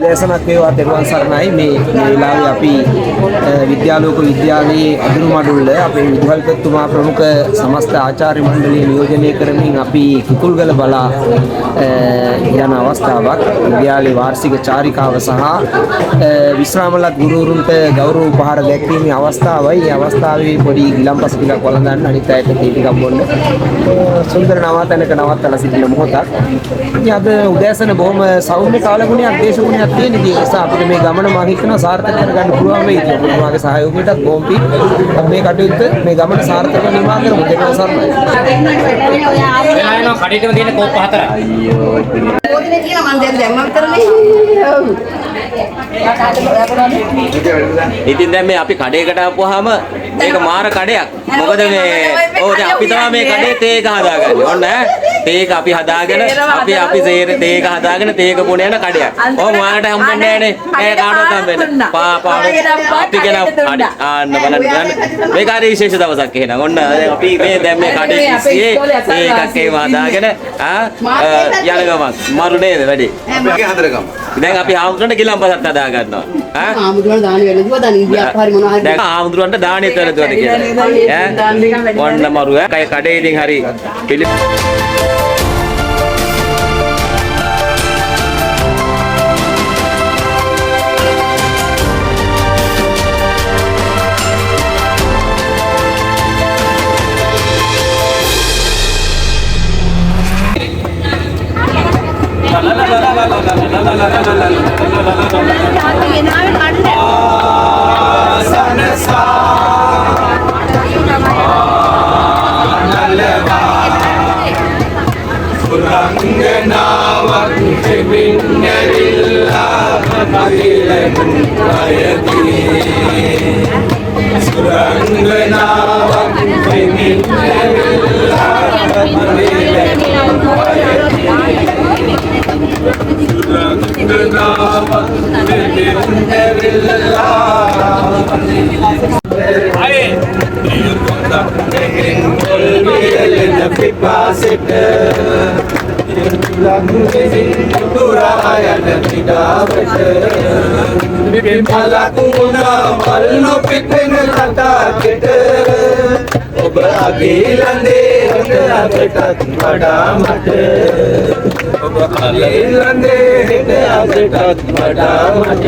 උදෑසනක් වේවා. තෙරුවන් සරණයි. මේ මේ වෙලාවේ අපි විද්‍යාලෝක විද්‍යාලයේ අදුරු මඩුල්ල අපේ විදුහල්පතිතුමා ප්‍රමුඛ සමස්ත ආචාර්ය මණ්ඩලය නියෝජනය කරමින් අපි කිකුල්ගල බලා යන අවස්ථාවක්. විද්‍යාලයේ වාර්ෂික චාරිකාව සහ විශ්‍රාමලත් ගුරුවරුන්ට ගෞරව උපහාර දැක්වීමේ අවස්ථාවයි. මේ අවස්ථාවේ පොඩි ගිලන්පස ටිකක් වළඳන්න, අනිත් අයට තේ ටිකක් බොන්න සුන්දර නවාතැනක නවත්තලා සිටින මොහොතක්. ඉතින් අද උදෑසන බොහොම සෞම්‍ය කාලගුණයක්, දේශගුණයක් තියෙන. ඉතින් ඒ නිසා අපිට මේ ගමන මම හිතනවා සාර්ථක කරගන්න පුළුවන් වෙයි. ඉතින් ඔබතුමාගේ සහයෝගයටත් බොහොම පිං. අපි මේ කටයුත්ත, මේ ගමන සාර්ථකව නිමා කරමු. දෙවියන් සරණයි. වෙලා යනවා කඩේටම තියෙන කෝප්ප හතරයි. පොදිනේ කියලා මං දැන් දැම්මා විතරනේ. ඔව්. ඉතින් දැන් මේ අපි කඩේකට ආපුවාම මේක මාර කඩයක්. මොකද මේ ඔව්, දැන් අපි තමයි මේ කඩේ තේ එක හදාගන්නේ. ඔන්න ඈ, තේ එක අපි හදාගෙන, අපි අපි සේර තේ එක හදාගෙන තේ එක බොන යන කඩයක්. ඔව්, ඔයාලට හම්බෙන්නේ නෑනේ. නෑ, කාටවත් හම්බෙන්නේ නෑ. පා පා අපි කියන කඩේ. ආන්න බලන්න බලන්න. මේක හරි විශේෂ දවසක් එහෙනම්. ඔන්න දැන් අපි මේ දැන් මේ කඩේ කිස්සියේ තේ එකක් එහෙම හදාගෙන ආ යන ගමන්. මරු නේද වැඩේ? දැන් අපි හාමුදුරන්ට ගිලන්පසත් හදා ගන්නවා. ඈ, ආමුදුරන් දාන වෙලදුවා දැන් ඉන්දියාවක් හරි මොනවා හරි. දැන් ආමුදුරන්ට දානෙත් වැළඳුවද කියලා. ඈ, ඔන්න මරු ඈ. කය කඩේ ඉතින් හරි පිළි සුරංගනාවක් දෙමින් ඇවිල්ලා මගිලනු අයති. සුරංගනාවක් දෙමින් ඇවිල්ලා මගිලනු අයති. සුරංගනාවක් දෙමින් ඇවිල්ලා පොල් වියලෙන පිපාසෙට තුරා යන ක්‍රීඩාවට මලක් වුණා මල් නොපිපෙන කතාකට ඔබ අගීලඳේ හොඳ අපටත් වඩා මට. ඔබ අගීලඳේ හෙට අපටත් වඩා මට.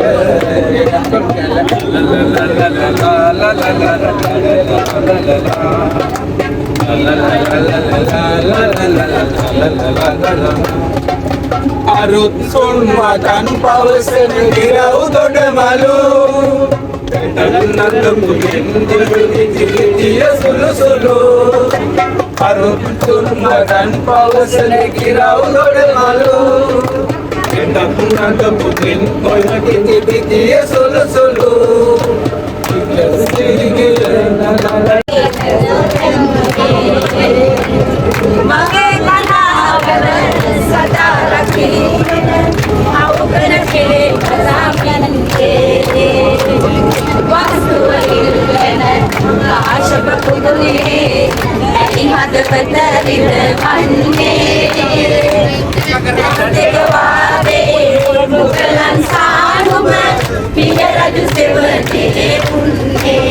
අරුත් සුන් වදන් පවසන ගිරව් දොඩ මලු සුළු සුළු. අරුත් සුන් වදන් පවසන ගිරව් දොඩ මලු නඟපු ඔය කිති පිටිය සුළු සුළු. මගේ කනාවල සදා රකින්න අවකන කෙලේ බලාමින්නේ වස්තුව ඉල්ලන කාශප කුදුනේ ඇයි හදවත රිදවන්නේ? දෙක වාවේ මුගලන් සානුම පිය රජු සෙවණේ උන්නේ.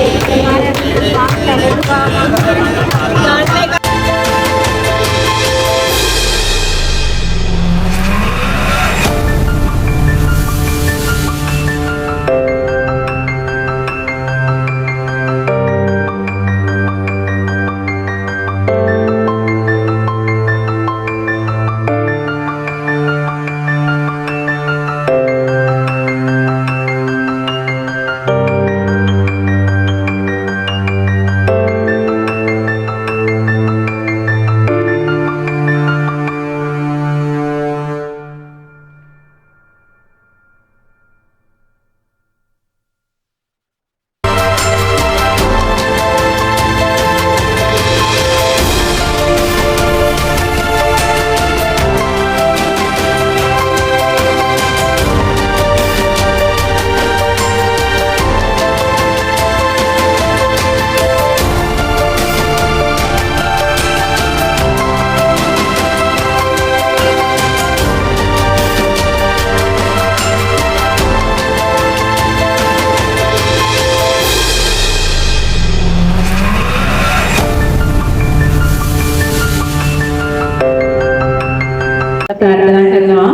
ප්‍රාර්ථනා කරනවා.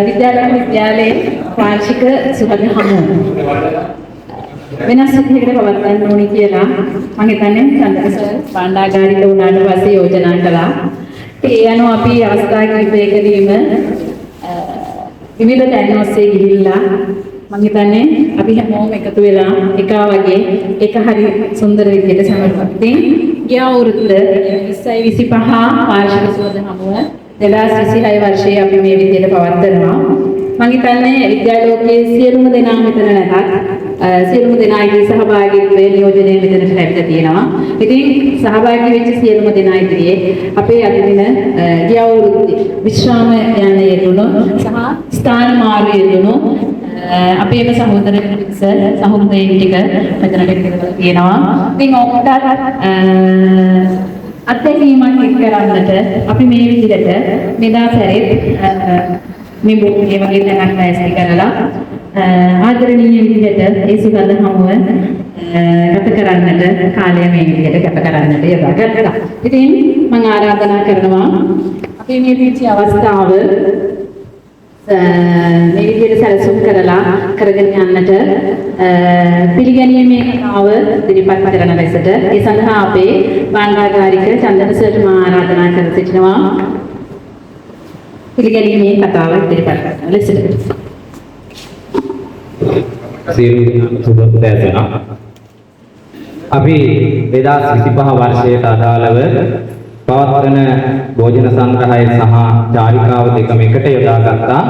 විද්‍යාලෝක විද්‍යාලයේ වාර්ෂික සුහද හමුව වෙනස් විදිහකට පවත්වන්න ඕනි කියලා මම හිතන්නේ චන්ද්‍ර සර් භාණ්ඩාගාරික වුණාට පස්සේ යෝජනා කළා. ඒ අනුව අපි අවස්ථා කිහිපයකදීම විවිධ තැන් ඔස්සේ ගිහිල්ලා මම හිතන්නේ අපි හැමෝම එකතු වෙලා එකා වගේ එක හරි සුන්දර විදිහට සමරුවා. ඉතින් ගිය අවුරුද්ද 20 25 වාර්ෂික සුහද හමුව 2026 වර්ෂයේ අපි මේ විදිහට පවත්වනවා. මම හිතන්නේ විද්‍යාලෝකයේ සියලුම දෙනා මෙතන නැතත් සියලුම දෙනාගේ සහභාගීත්වය නියෝජනය මෙතනට ලැබිලා තියෙනවා. ඉතින් සහභාගී වෙච්ච සියලුම දෙනා ඉදිරියේ අපේ අද දින ගිය අවුරුද්දේ විශ්‍රාම යන යෙදුණු සහ ස්ථාන මාරු යෙදුණු අපේම සහෝදර පිරිස සහෝදරයන් ටික මෙතනට එකතු වෙලා තියෙනවා. ඉතින් ඔවුන්ටත් අත්දැකීමක් එක් කරන්නට අපි මේ විදිහට මෙදා සැරේත් මේ මේ වගේ තැනක් ලෑස්ති කරලා ආදරණීය විදිහට ඒ සුහද හමුව ගත කරන්නට කාලය මේ විදිහට කැප කරන්නට යොදා ගත්තා. ඉතින් මම ආරාධනා කරනවා අපි මේ පිංචි අවස්ථාව මේ විදිහට සැලසුම් කරලා කරගෙන යන්නට පිළිගැනීමේ කතාව ඉදිරිපත් කරන ලෙසට ඒ සඳහා අපේ භාණ්ඩාගාරික චන්දන සර්ට මා ආරාධනා කර සිටිනවා පිළිගැනීමේ කතාව ඉදිරිපත් කරන ලෙසට. සියලු දෙනාම සුබ උදෑසනක්. අපි 2025 වර්ෂයට අදාළව පවත්වන භෝජන සංග්‍රහය සහ චාරිකාව දෙකම එකට යොදාගත්තා.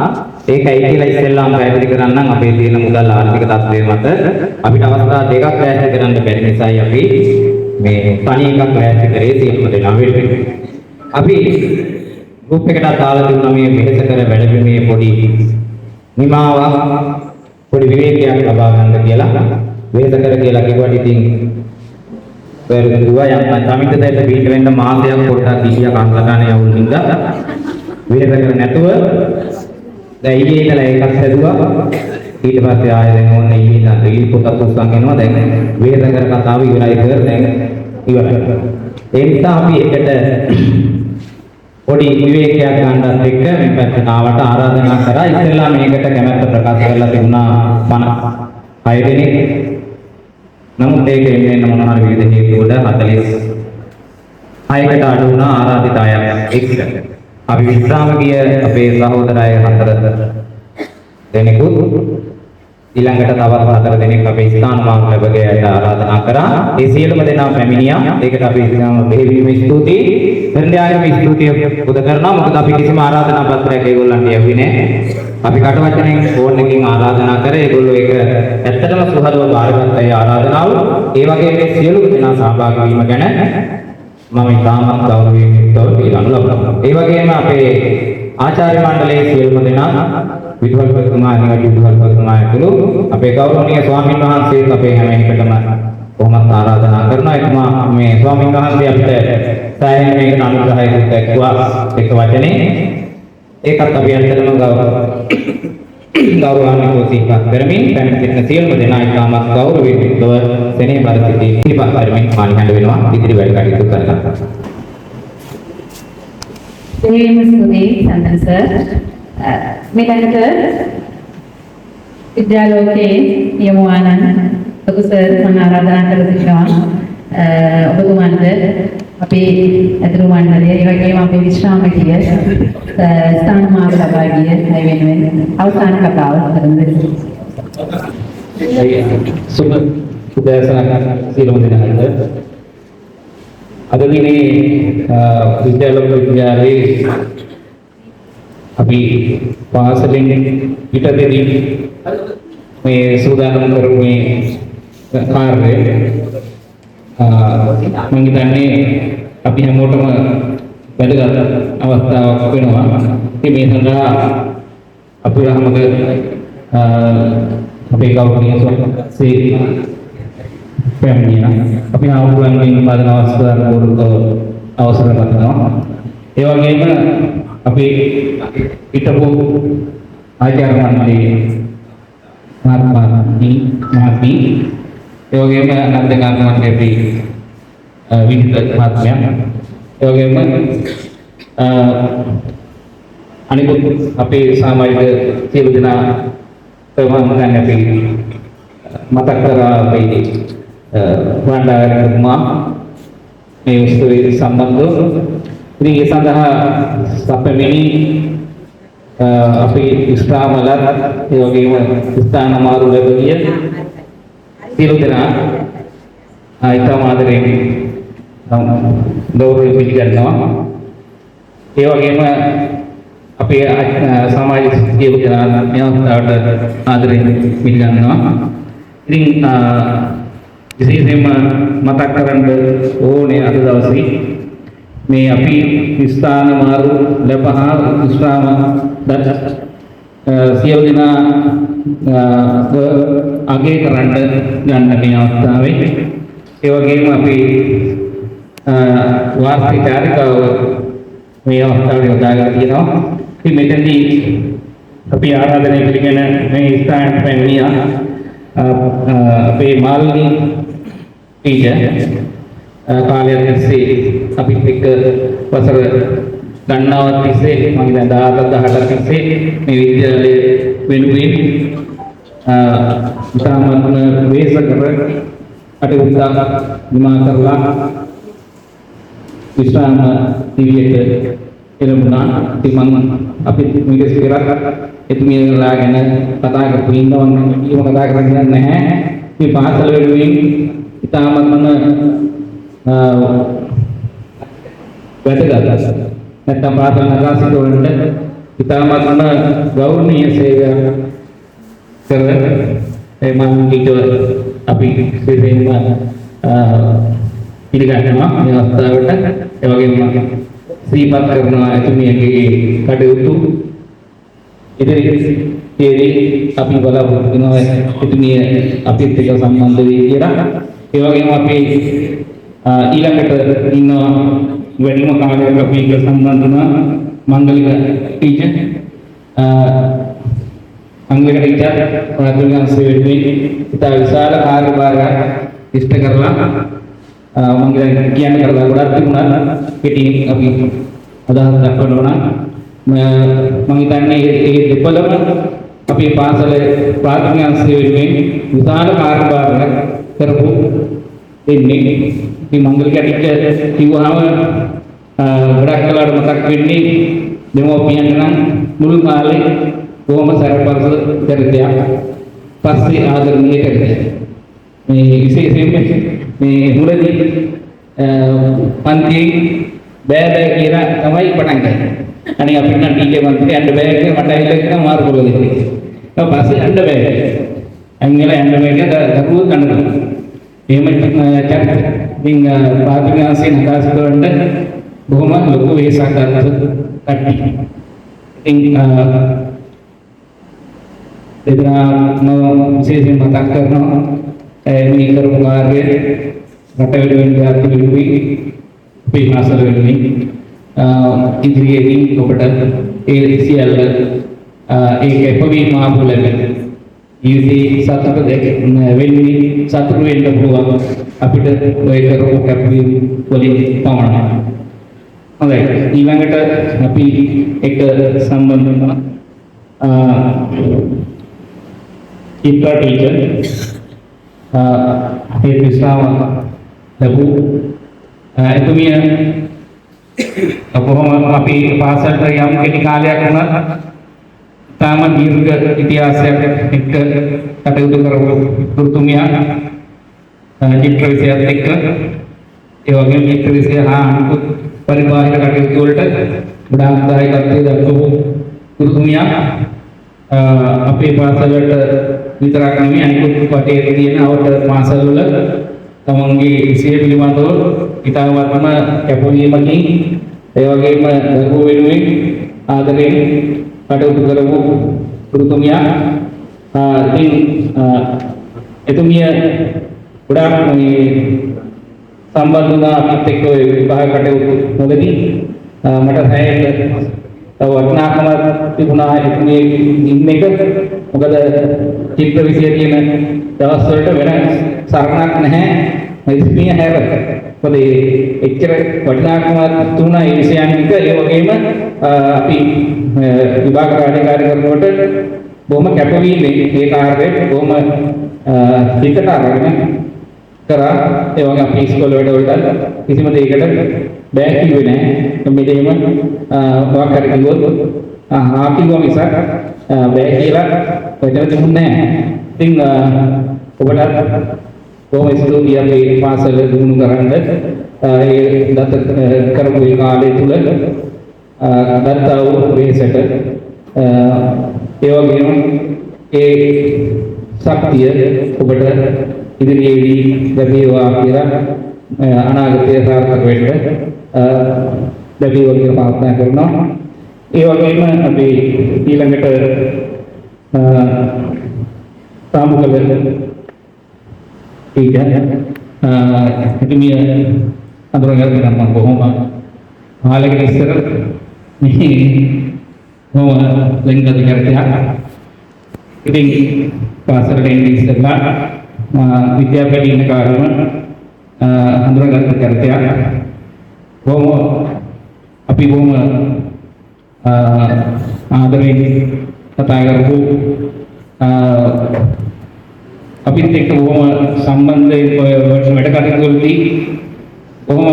ඒක ඇයි කියලා ඉස්සෙල්ලාම පැහැදිලි කරන්නම්. අපේ තියෙන මුදල් ආර්ථික තත්ත්වය මත අපිට අවස්ථා දෙකක් ලෑස්ති කරන්න බැරි නිසායි අපි මේ තනි එකක් ලෑස්ති කරේ සියලුම දෙනා වෙනුවෙන්. අපි ගෲප් එකට දාලා තිබුණා මේ වෙහෙස කර වැඩබිමේ පොඩි නිමාවක්, පොඩි විවේකයක් ලබා ගන්න කියලා. වෙහෙස කර කියලා කිව්වට ඉතින් වැරදුවා. යම් චමිත දැට පිට වෙන්න මාසයක් පොඩ්ඩක් ගිහියා කන්ලකනේ අවුල් හින්දා වෙහෙස කර නැතුව. දැන් ඊයේ ඉඳලා ඒකත් හැදුවා. ඊට පස්සේ ආයෙ දැන් ඕන්න ඊයේ ඉඳන් රිලීෆ් පොතක් උස්සන් එනවා. දැන් වෙහෙස කර කතාව ඉවරයි කර දැන් ඉවරයි. ඒ නිසා අපි ඒකට පොඩි විවේකයක් ගන්නත් එක්ක මේ පැත්තට ආවට ආරාධනා කරා. ඉස්සෙල්ලා මේකට කැමැත්ත ප්‍රකාශ කරලා තිබුණා 56 දෙනෙක්. නමුත් ඒක එන්න එන්න මොන හරි විවිධ හේතු වල 46කට අඩු වුණා ආරාධිත අය එක්ක. අපි විශ්‍රාම ගිය අපේ සහෝදර අය 4 දෙනෙකුත් ඊළඟට තවත් 4 දෙනෙක් අපේ ස්ථාන මාරු ලැබ ගිය අයට ආරාධනා කරා. ඒ සියලුම දෙනා පැමිණියා. ඒකට අපි ඉතාම බෙහෙවින්ම ස්තුතියි. පෙරඳියාගම ස්තුතිය පුද කරනවා. මොකද අපි කිසිම ආරාධනා පත්‍රයක් ඒගොල්ලන්ට යවුවේ නෑ. අපි කටවචනෙන් ෆෝන් එකකින් ආරාධනා කර ඒගොල්ලෝ ඒක ඇත්තටම සුහදව බාරගත්ත ඒ ආරාධනාව. ඒ වගේ මේ සියලුම දෙනා සහභාගී වීම ගැන මම ඉතාමත් ගෞරවයෙන් යුක්තව පිළිගනු ලබනවා. ඒ වගේම අපේ ආචාර්ය මණ්ඩලයේ සියලුම දෙනා, විදුහල්පතිතුමා, අනිවාර්ය විදුහල්පතිතුමා ඇතුළු අපේ ගෞරවනීය ස්වාමීන් වහන්සේත් අපේ හැම එකටම කොහොමත් ආරාධනා කරනවා. එතුමා මේ ස්වාමීන් වහන්සේ අපිට සෑහෙන මේකට අනුග්‍රහයක් දැක්වුවා එක වචනේ. ඒකත් අපි ඇත්තටම ගෞරවාන්විතව සිහිපත් කරමින් පැමිණ සිටින සියලුම දෙනා ඉතාමත් ගෞරවයෙන් යුක්තව සෙනෙහබර සිතින් සිහිපත් කරමින් මානිහඬ වෙනවා ඉදිරි වැඩ කටයුතු කරගන්න. දෙවියන් ස්තුතියි චන්දන සර්. මීළඟට විද්‍යාලෝකයේ නියමුවානන් ලොකු සර් මම ආරාධනා කර සිටිනවා ඔබතුමන්ට අපේ ඇතුළු මණ්ඩලය, ඒ වගේම අපේ විශ්‍රාම ගිය ස්ථාන මාරු ලබා ගිය අය වෙනුවෙන් අවසාන කතාව කරන දෙන්න. සුබ උදෑසනක් සියලුම දෙනාට. අද දිනේ විද්‍යාලෝක විද්‍යාලයේ අපි පාසලෙන් පිටතදී මේ සූදානම් කරපු මේ කාර්යය මම හිතන්නේ අපි හැමෝටම වැදගත් අවස්ථාවක් වෙනවා. ඉතින් මේ සඳහා අපි සමග අපේ ගෞරවනීය ස්වාමීන් පැමිණියා. අපි ආවුරුන්ගෙන් පද නමස්කාර අවසර ලබනවා. ඒ වගේම අපි හිටපු ආචාර්ය මණ්ඩලයේ මහත්මී මහත්මී, ඒ වගේම නන්දකාන්ත මණ්ඩලයේ අපි විහිද මහත්මයා, ඒ වගේම අනිකුත් අපේ සමාජික සියලු දෙනා මම හිතන්නේ අපි මතක් කරා අපේ භාණ්ඩාගාරිකතුමා මේ උත්සවයේ සම්බන්ධව. ඉතින් ඒ සඳහා සපැමිණි අපේ විශ්‍රාමලත් ඒ වගේම ස්ථාන මාරු ලැබගිය සියලු දෙනා ඉතාම ආදරයෙන් ගෞරවයෙන් පිළිගන්නවා. ඒ වගේම අපේ සමාජ සියලු දෙනා මේ අවස්ථාවට ආදරයෙන් පිළිගන්නවා. ඉතින් විශේෂයෙන්ම මතක් කරන්න ඕනේ අද දවසේ මේ අපි ස්ථාන මාරු ලැබ හා විශ්‍රාම සියලු දෙනා අගය කරන්න ගන්න මේ අවස්ථාවේ. ඒ වගේම අපි වාර්ෂික චාරිකාව මේ අවස්ථාවේ යොදාගෙන තියෙනවා. ඉතින් මෙතනදී අපි ආරාධනය පිළිගෙන මේ ස්ථානයට පැමිණියා අපේ මාලිනී ටීචර්. කාලයක් තිස්සේ අපිත් එක්ක වසර ගණනාවක් තිස්සේ, මම හිතන්නේ 17 18ක් තිස්සේ මේ විද්‍යාලය වෙනුවෙන් ඉතාමත්ම වෙහෙස කර කටයුත්තක් නිමා කරලා විශ්‍රාම දිවියට එළඹුණා. ඉතින් මම අපි මීට පෙරත් එතුමියලා ගැන කතා කරපු ඉන්නවා, මම කතා කරන්න නැහැ. මේ පාසල වෙනුවෙන් ඉතාමත්ම වැදගත්, නැත්නම් පාසල් නගා සිටවන්නට ඉතාමත්ම ගෞරවනීය සේවයක් කර ඒ මං ටීචර් අපි විශේෂයෙන්ම පිළිගන්නවා මේ අවස්ථාවට. ඒ වගේම සිහිපත් කරනවා එතුමියගේ කටයුතු ඉදිරියේදී අපි බලාපොරොත්තු වෙනවා එතුමිය අපිත් එක්ක සම්බන්ධ වෙයි කියලා. ඒ වගේම අපි ඊළඟට ඉන්නවා වැඩිම කාලයක් අපි එක්ක සම්බන්ධ වුණා මංගලික ටීචර්. මංගලික ටීචර් ප්‍රාථමික අංශය වෙනුවෙන් ඉතා විශාල කාර්යභාරයක් ඉෂ්ට කරලා, මං කියන්න කරලා ගොඩක් තිබුණා, කෙටියෙන් අපි අදහස් දක්වන්න ඕන. මං හිතන්නේ ඒ දෙපළම අපේ පාසලේ ප්‍රාථමික අංශය වෙනුවෙන් විශාල කාර්යභාරයක් කරපු දෙන්නේ. ඉතින් මංගලික ටීචර් කිව්වහම ගොඩක් වෙලාවට මතක් වෙන්නේ දෙමව්පියන්ට නම් මුල් කාලේ බොහොම සරපරස චරිතයක්, පස්සේ ආදරණීය චරිතයක්. මේ විශේෂයෙන්ම මේ මුලදී පන්තියේ බෑ බෑ කියලා තමයි පටන් ගන්නේ. අනේ අපිට නම් ටීචර් පන්තියට යන්න බෑ කියලා මට ඇවිල්ලා කියනවා මාරු කරලා දෙන්න. ඊට පස්සේ යන්න බෑ. අයින් වෙලා යන්න බෑ කියලා දරුවෝ කනනවා. එහෙම චරිත. ඉතින් ප්‍රාථමික අංශයෙන් නගා සිටවන්න බොහොම ලොකු වෙහසක් ගත්ත කට්ටිය. ඉතින් දෙදෙනාම විශේෂයෙන් මතක් කරනවා මේ කරපු කාර්යය රට වෙනුවෙන්, ජාති වෙනුවෙන්, අපේ පාසල වෙනුවෙන්. ඉදිරියේදී ඔබට ඒ සියල්ල ඒ කැපවීම ආපු ලැබෙන ජීවිතේ සතුට දෙක වෙන්නේ, සතුටු වෙන්න පුළුවන් අපිට ඔය කරපු කැපවීම වලින් පමණයි. හොඳයි, ඊළඟට අපි එක සම්බන්ධ වෙනවා චිත්‍රා ටීචර්. ඒ විශ්‍රාම ලැබූ එතුමිය කොහොම අපි පාසලට යම් කෙටි කාලයක් වුණත් තාම දීර්ඝ ඉතිහාසයක් එක්ක කටයුතු කරපු ගුරුතුමියක් චිත්‍ර විෂයත් එක්ක. ඒ වගේම චිත්‍ර විෂය හා අනිකුත් පරිබාහිර කටයුතු වලට ගොඩාක් දායකත්වය දක්වපු ගුරුතුමියක්. අපේ පාසලට විතරක් නෙමෙයි, අනිකුත් වටේ තියෙන අවට පාසල් වල තමන්ගේ විෂය පිළිබඳව ඉතාමත්ම කැපවීමකින්, ඒ වගේම දරුවෝ වෙනුවෙන් ආදරයෙන් කටයුතු කරපු ගුරුතුමියක්. ඉතින් එතුමිය ගොඩාක් මේ සම්බන්ධ වුණා අපිත් එක්ක ඔය විභාග කටයුතු වලදී. මට සෑහෙන තව වටිනාකමක් තිබුණා එතුමිය ඉන්න එක. මොකද චිත්‍ර විෂය තියෙන දවස් වලට වෙන සරණක් නැහැ එතුමිය හැර. මොකද ඒ එච්චර වටිනාකමක් තුනා ඒ විෂයන් එක. ඒ වගේම අපි විභාග රාජකාරී කරනකොට බොහොම කැපවීමෙන් ඒ කාර්යය බොහොම හිතට අරගෙන කරා. ඒ වගේ අපි ඉස්කෝලේ වැඩවලට කිසිම දෙයකට බෑ කිව්වේ නෑ. මේ දෙයම මොකක් හරි කිව්වොත් හා කිව්වා මිසක් බෑ කියලා වචන තිබුණේ නෑ. ඉතින් ඔබටත් බොහොම ස්තුතියි අපේ පාසල දිනු කරන්න ඒ දත කරපු ඒ කාලය තුල ගත්තා වූ වෙහසට, ඒ වගේම ඒ ශක්තිය ඔබට ඉදිරියේදී ලැබේවා කියලා, අනාගතය සාර්ථක වෙන්න ලැබේවා කියලා ප්‍රාර්ථනා කරනවා. ඒ වගේම අපි ඊළඟට සාමුකල ටීචර් එතුමිය අඳුරගත්තා නම් මම බොහොම කාලයකට ඉස්සර මේ බොහොම ලෙන්ගත චරිතයක්. ඉතින් පාසලට එන්න ඉස්සෙල්ලා විද්‍යාපීඨයේ ඉන්න කාලෙම අඳුරගත්ත චරිතයක්. බොහොම අපි බොහොම ආදරෙන් කතා කරපු, අපිත් එක්ක බොහොම සම්බන්ධයෙන් වැඩ කටයුතු වලදී බොහොම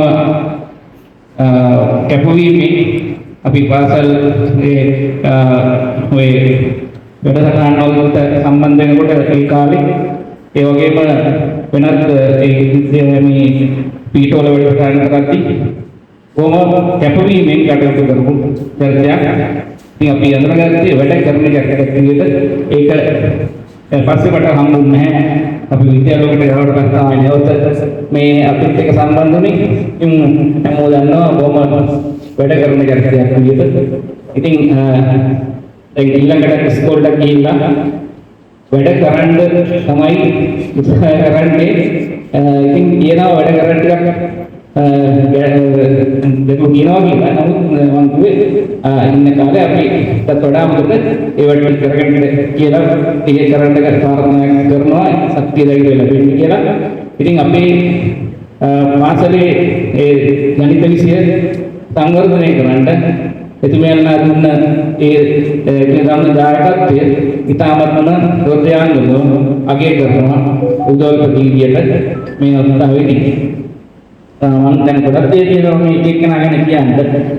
කැපවීමෙන් අපි පාසල් ඒ ඔය වැඩසටහන් වලට සම්බන්ධ වෙනකොට ඒ කාලේ, ඒ වගේම වෙනත් ඒ මේ පීඨවල වැඩසටහන් කරද්දී බොහොම කැපවීමෙන් කටයුතු කරපු චරිතයක්. ඉතින් අපි අඳුනගත්තේ වැඩ කරන චරිතයක් විදිහට. ඒක පස්සේ මට හම්බුන්නේ නැහැ. අපි විද්‍යාලයකට යනකොට පස්සේ ආයෙ නැවත මේ අපිත් එක්ක සම්බන්ධ වුණේ. ඉතින් හැමෝම දන්නවා බොහොම වැඩ කරන චරිතයක් විදිහට. ඉතින් දැන් ඊළඟට ඉස්කෝලේට ගිහිල්ලා වැඩ කරන්න තමයි උත්සාහ කරන්නේ. ඉතින් කියනවා වැඩ කරන්න ටිකක් දෙකු කියනවා කියලා. නමුත් මං කිව්වේ ඉන්න කාලේ අපි ඊටත් වඩා හොඳට ඒ වැඩ ටික කරගන්න කියලා, ටික කරන්න ප්‍රාර්ථනා කරනවා ශක්තිය ධෛර්යය ලැබෙන්න කියලා. ඉතින් අපේ පාසලේ ඒ ගණිත විෂය සංවර්ධනය කරන්න එතුමියන්ලා දුන්න ඒ ගන්න දායකත්වය ඉතාමත්ම හෘදයාංගමව අගය කරනවා උදව්පති විදියට මේ අවස්ථාවේදී. මම දැන් ගොඩක් දේ තියෙනවා මේ එක එක්කෙනා ගැන කියන්න.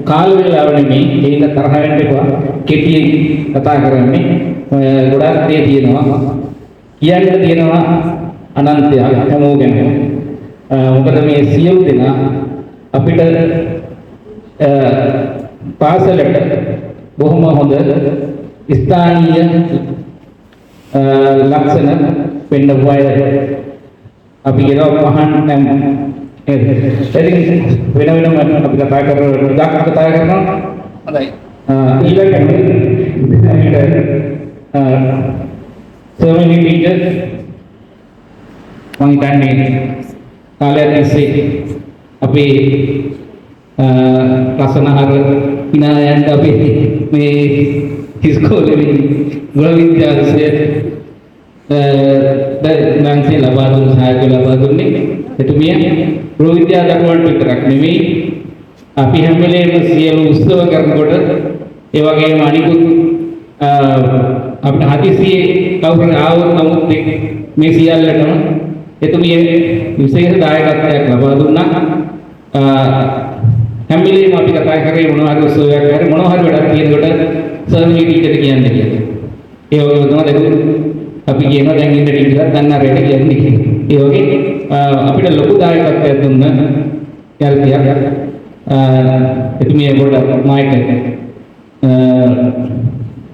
කාල වේලාව නෙමෙයි, ඒ හින්දා තරහ වෙන්න එපා. කෙටියෙන් කතා කරන්නේ. ගොඩක් දේ තියෙනවා. කියන්න තියෙනවා අනන්තයක් හැමෝම ගැන. මොකද මේ සියලු දෙනා අපිට පාසලට බොහොම හොඳ ස්ථානීය ලක්ෂණ පෙන්නපු අය. අපි කියනවා පහන් නැම් නේද? ඉතින් වෙන වෙනම අපි කතා කරන ටිකක් කතා කරනවා. හොඳයි. ඊළඟට සර්විං ටීචර් මම හිතන්නේ කාලයක් තිස්සේ අපේ රසනහර හිනා යන්න අපේ මේ ඉස්කෝලේ ගෘහ විද්‍යා විෂය ලංසේ ලබා දුන්න සහායක ලබා දුන්නේ එතුමිය. ගෘහ විද්‍යා දරුවන්ට විතරක් නෙමෙයි, අපි හැම වෙලේම සියලු උත්සව කරනකොට, ඒ වගේම අනිකුත් අපිට හදිසියේ කවුරු හරි ආවොත්, නමුත් මේ සියල්ලටම එතුමිය විශේෂ දායකත්වයක් ලබා දුන්නා. හැම වෙලේම අපි කතා කරේ මොනවා හරි උත්සවයක් හරි මොනවා හරි වැඩක් තියෙනකොට සර් මේ ටීචර්ට කියන්න කියලා. ඒ වගේම තමයි දැන් අපි කියනවා දැන් ඉන්න ටීචර්ත් දන්න අරයට කියන්නේ කියලා. ඒ වගේ අපිට ලොකු දායකත්වයක් දුන්න චරිතයක් එතුමිය. පොඩ්ඩක් මයික් එක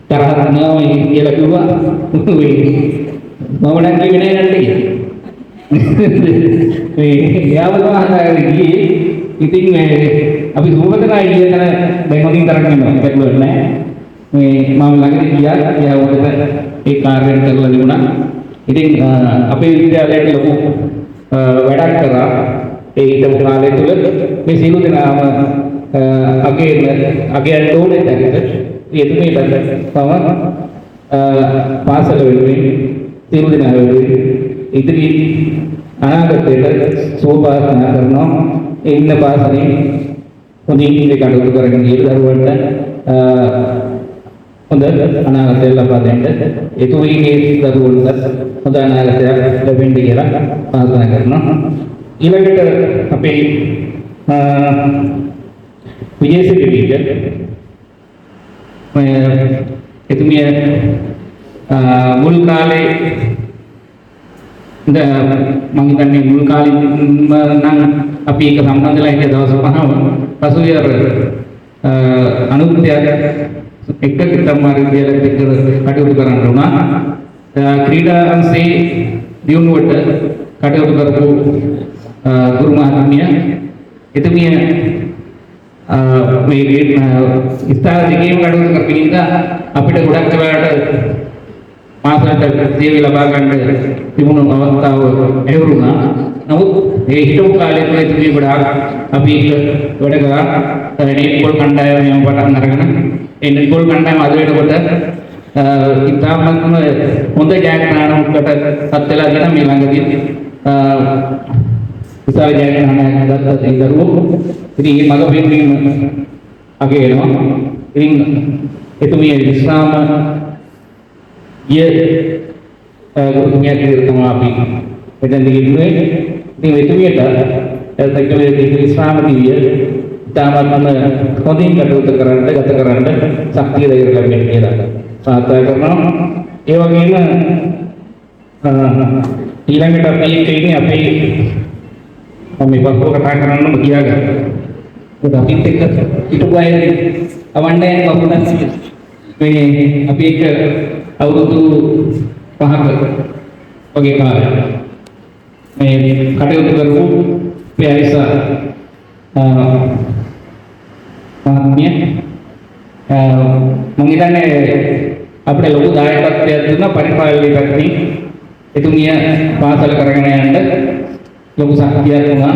තරහක් නෑ කියලා කිව්වා. මම නම් කිව්වේ නෑ නන්න කියලා. මේ එයාව තමයි හදාගෙන ගියේ. ඉතින් මේ අපි සුබපතන ගිය තැන දැන් හොඳින් තරක් නෙමෙයි, ගැටලුවක් නෑ. මේ මම ළඟදී ගියා, එයා හොඳට ඒ කාර්යය කරලා තිබුණා. ඉතින් අපේ විද්‍යාලයට ලොකු වැඩක් කරා ඒ හිටපු කාලය තුල. මේ සියලු දෙනාම අගේ අගයන්ට ඕනේ තැනට එතුමියට මම පාසල වෙනුවෙන්, සියලු දෙනා වෙනුවෙන් ඉදිරි අනාගතයට සුබ ප්‍රාර්ථනා කරනවා. ඉන්න පාසලේ හොඳින් ඒ කටයුතු කරගෙන ගිය දරුවන්ට හොඳ අනාගතයක් ලබා දෙන්න, එතුමියගේ දරුවන්ට හොඳ අනාගතයක් ලැබෙන්න කියලා ප්‍රාර්ථනා කරනවා. ඊළඟට අපේ විජේසිරි ටීචර්, එතුමිය මුල් කාලේ මං හිතන්නේ මුල් කාලෙම නම් අපි ඒක සම්බන්ධ වෙලා හිටිය දවස් පහම. පසුගිය අර අනුත්‍යයක් එක්ක කිත්තම්මාර විද්‍යාලයත් එක්ක කටයුතු කරන්න වුණා. ක්‍රීඩා අංශයේ දියුණුවට කටයුතු කරපු ගුරු මහත්මිය, එතුමිය මේ ස්ථාන දෙකේම කටයුතු කරපු හින්දා අපිට ගොඩක් වෙලාවට පාසලට සේවය ලබා ගන්න තිබුණු අවස්ථාව ඇවරුණා. නමුත් ඒ හිටපු කාලය තුළ එතුමිය ගොඩාක් අපි එක්ක වැඩ කරා. නෙට්බෝල් කණ්ඩායම මෙව පටන් අරගෙන ඒ නෙට්බෝල් කණ්ඩායම අද වෙනකොට ඉතාමත්ම හොඳ ජයග්‍රහණයකට පත් වෙලා තියෙනවා. මේ ළඟදී විශාල ජයග්‍රහණයක් ගත්ත ඒ දරුවෝ. ඉතින් මේ මඟ පෙන්වීම අගය වෙනවා. ඉතින් එතුමිය විශ්‍රාම ගිය ගුරුතුමියක් විදිහට තමයි අපි මෙතෙන්දී ඉන්නේ. ඉතින් එතුමියට ඒත් එක්කම විශ්‍රාම දිවිය ඉතාමත්ම හොඳින් කටයුතු කරන්න, ගත කරන්න ශක්තිය ධෛර්ය ලැබෙන්න කියලා ප්‍රාර්ථනා කරනවා. ඒ වගේම ඊළඟට අපි එක්ක ඉන්නේ අපේ මම මේ පස්ව කතා කරන්නම කියාගත්තා. මොකද අපිත් එක්ක හිටපු අය අවන්නේ වුණත් මේ අපි එක්ක අවුරුදු 5ක වගේ කාලයක් මේ කටයුතු කරපු අපේ අයිසා මහත්මිය, මම හිතන්නේ අපිට ලොකු දායකත්වයක් දුන්නා පරිපාලනයේ පැත්තෙන්. එතුමිය පාසල කරගෙන යන්න ලොකු ශක්තියක් වුණා.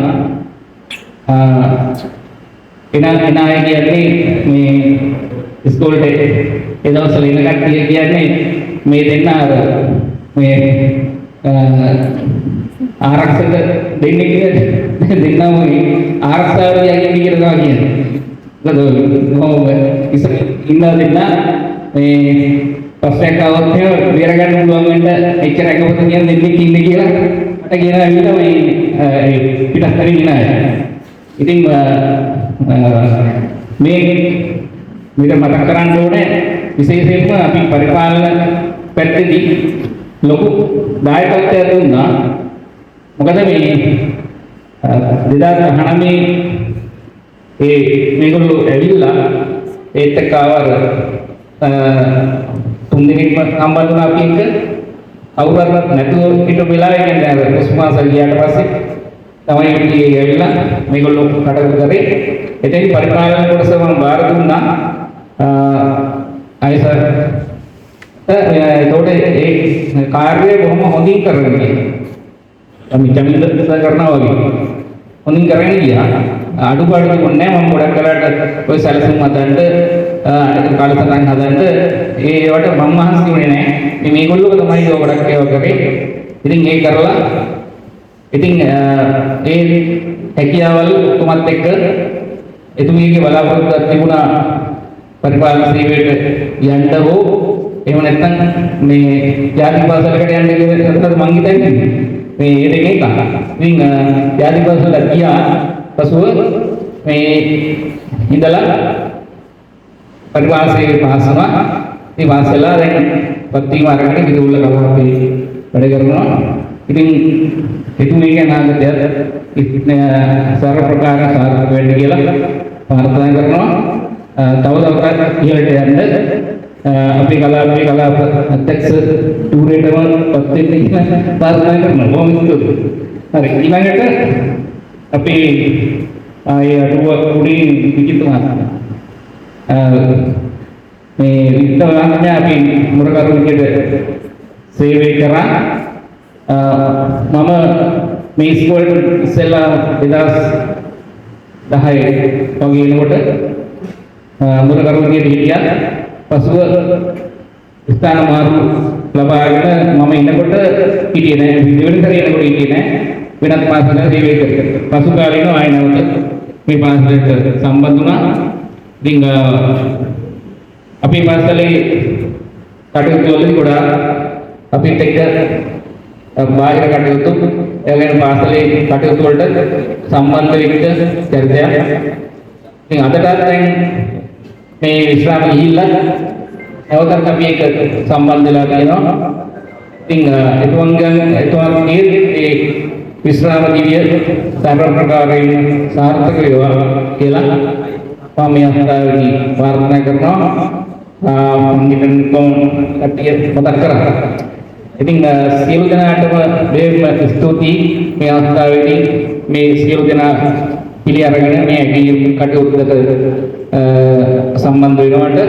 එන එන අය කියන්නේ මේ ඉස්කෝලේට ඒ දවස්වල එන කට්ටිය කියන්නේ මේ දෙන්න අර මේ ආරක්ෂක දෙන්නේ කියලා, දෙන්නම මේ ආරක්ෂාව තියාගෙන ඉන්නේ කියලා තමයි කියන්නේ. මොකද කොහොම ඉස්සර ඉන්න දෙන්න මේ ප්‍රශ්නයක් ආවොත් එහෙම බේර ගන්න පුළුවන් වෙන්න එච්චර එකපොත කියන දෙන්නෙක් ඉන්නේ කියලා මට කියනවා ඇවිල්ලා මේ ඒ පිටස්තරින් ඉන්න අය. ඉතින් මේ මේක මතක් කරන්න ඕනේ, විශේෂයෙන්ම අපි පරිපාලන පැත්තේදී ලොකු දායකත්වයක් දුන්නා. මොකද මේ 2019 ඒ මේගොල්ලෝ ඇවිල්ලා ඒත් එක්ක ආව අර තුන් දෙනෙක්ම සම්බන්ධ වුණා අපි එක්ක. කවුරුවත් නැතුව හිටපු වෙලාවේ, කියන්නේ අර කුස්මාස ගියාට පස්සේ තමයි අපි ඇවිල්ලා මේගොල්ලෝ කටයුතු කරේ. එතෙන් පරිපාලන කොටස මම බාර දුන්නා අයසර්. එතකොට ඒ කාර්යය බොහොම හොඳින් කරගෙන ගියා. අපි චමින්ද සර් කරනවා වගේ හොඳින් කරගෙන ගියා. අඩුපාඩු තිබුණේ නැහැ. මම ගොඩක් වෙලාවට ඔය සැලසුම් හදන්න, අනිත් කාලසටහන් හදන්න ඒ ඒවට මම මහන්සි වුණේ නැහැ. මේ මේගොල්ලෝ තමයි ඔය ගොඩක් ඒවා කරේ. ඉතින් ඒ කරලා ඉතින් ඒ හැකියාවල් ඔක්කොමත් එක්ක එතුමියගේ බලාපොරොත්තුවක් තිබුණා පරිපාලන සේවයට යන්න හෝ එහෙම නැත්නම් මේ ජාතික පාසලකට යන්න කියලා තමයි මං හිතන්නේ. මේ ඒ දෙකෙන් එකක්. ඉතින් ජාතික පාසලට ගියා. පසුව මේ ඉඳලා පරිපාලන සේවයේ පාස් වුණා. ඉතින් පාස් වෙලා දැන් පත්වීම අරගෙන කිරුල්ල කලාපේ වැඩ කරනවා. ඉතින් එතුමියගේ අනාගතයත් සර්ව ප්‍රකාර සාර්ථක වෙන්න කියලා ප්‍රාර්ථනා කරනවා. තව තවත් ඉහළට යන්න, අපේ කලාපේ කලාප අධ්‍යක්ෂ ටූරේටම පත් වෙන්න කියලා ප්‍රාර්ථනා කරනවා. බොහොම ස්තුතියි. හරි, ඊළඟට අපේ ආයේ අටුව කුඩි විජිත මහත්මයා. මේ විජිත මහත්මයා අපි මුරකරු විදියට සේවය කරා. මම මේ ඉස්කෝලේට ඉස්සෙල්ලා 2010 වගේ එනකොට මුරකරු විදියට හිටියා. පසුව ස්ථාන මාරු ලබාගෙන මම එනකොට හිටියේ නෑ. දෙවෙනි සැරේ එනකොට හිටියේ නෑ. වෙනත් පාසලක සේවය කරා. පසු කාලීනව ආයෙ නැවත මේ පාසලට සම්බන්ධ වුණා. ඉතින් අපේ පාසලේ කටයුතු වලදී ගොඩාක් අපිත් එක්ක බාහිර කටයුතු, ඒ වගේම පාසලේ කටයුතු වලට සම්බන්ධ වෙච්ච චරිතයක්. ඉතින් අදටත් දැන් මේ විශ්‍රාම ගිහිල්ලා නැවතත් අපි ඒක සම්බන්ධ වෙලා තියෙනවා. ඉතින් එතුමන්ගේ ඒ විශ්‍රාම දිවිය සර්ව ප්‍රකාරයෙන් සාර්ථක වේවා කියලා මම මේ අවස්ථාවේදී ප්‍රාර්ථනා කරනවා. මම හිතන්නේ කොහොම කට්ටිය මතක් කරා. ඉතින් සියලු දෙනාටම දෙවියන් ස්තුතියි මේ අවස්ථාවේදී මේ සියලු දෙනා පිළි අරගෙන මේ ඇගයීම් කටයුත්තට සම්බන්ධ වෙනවට.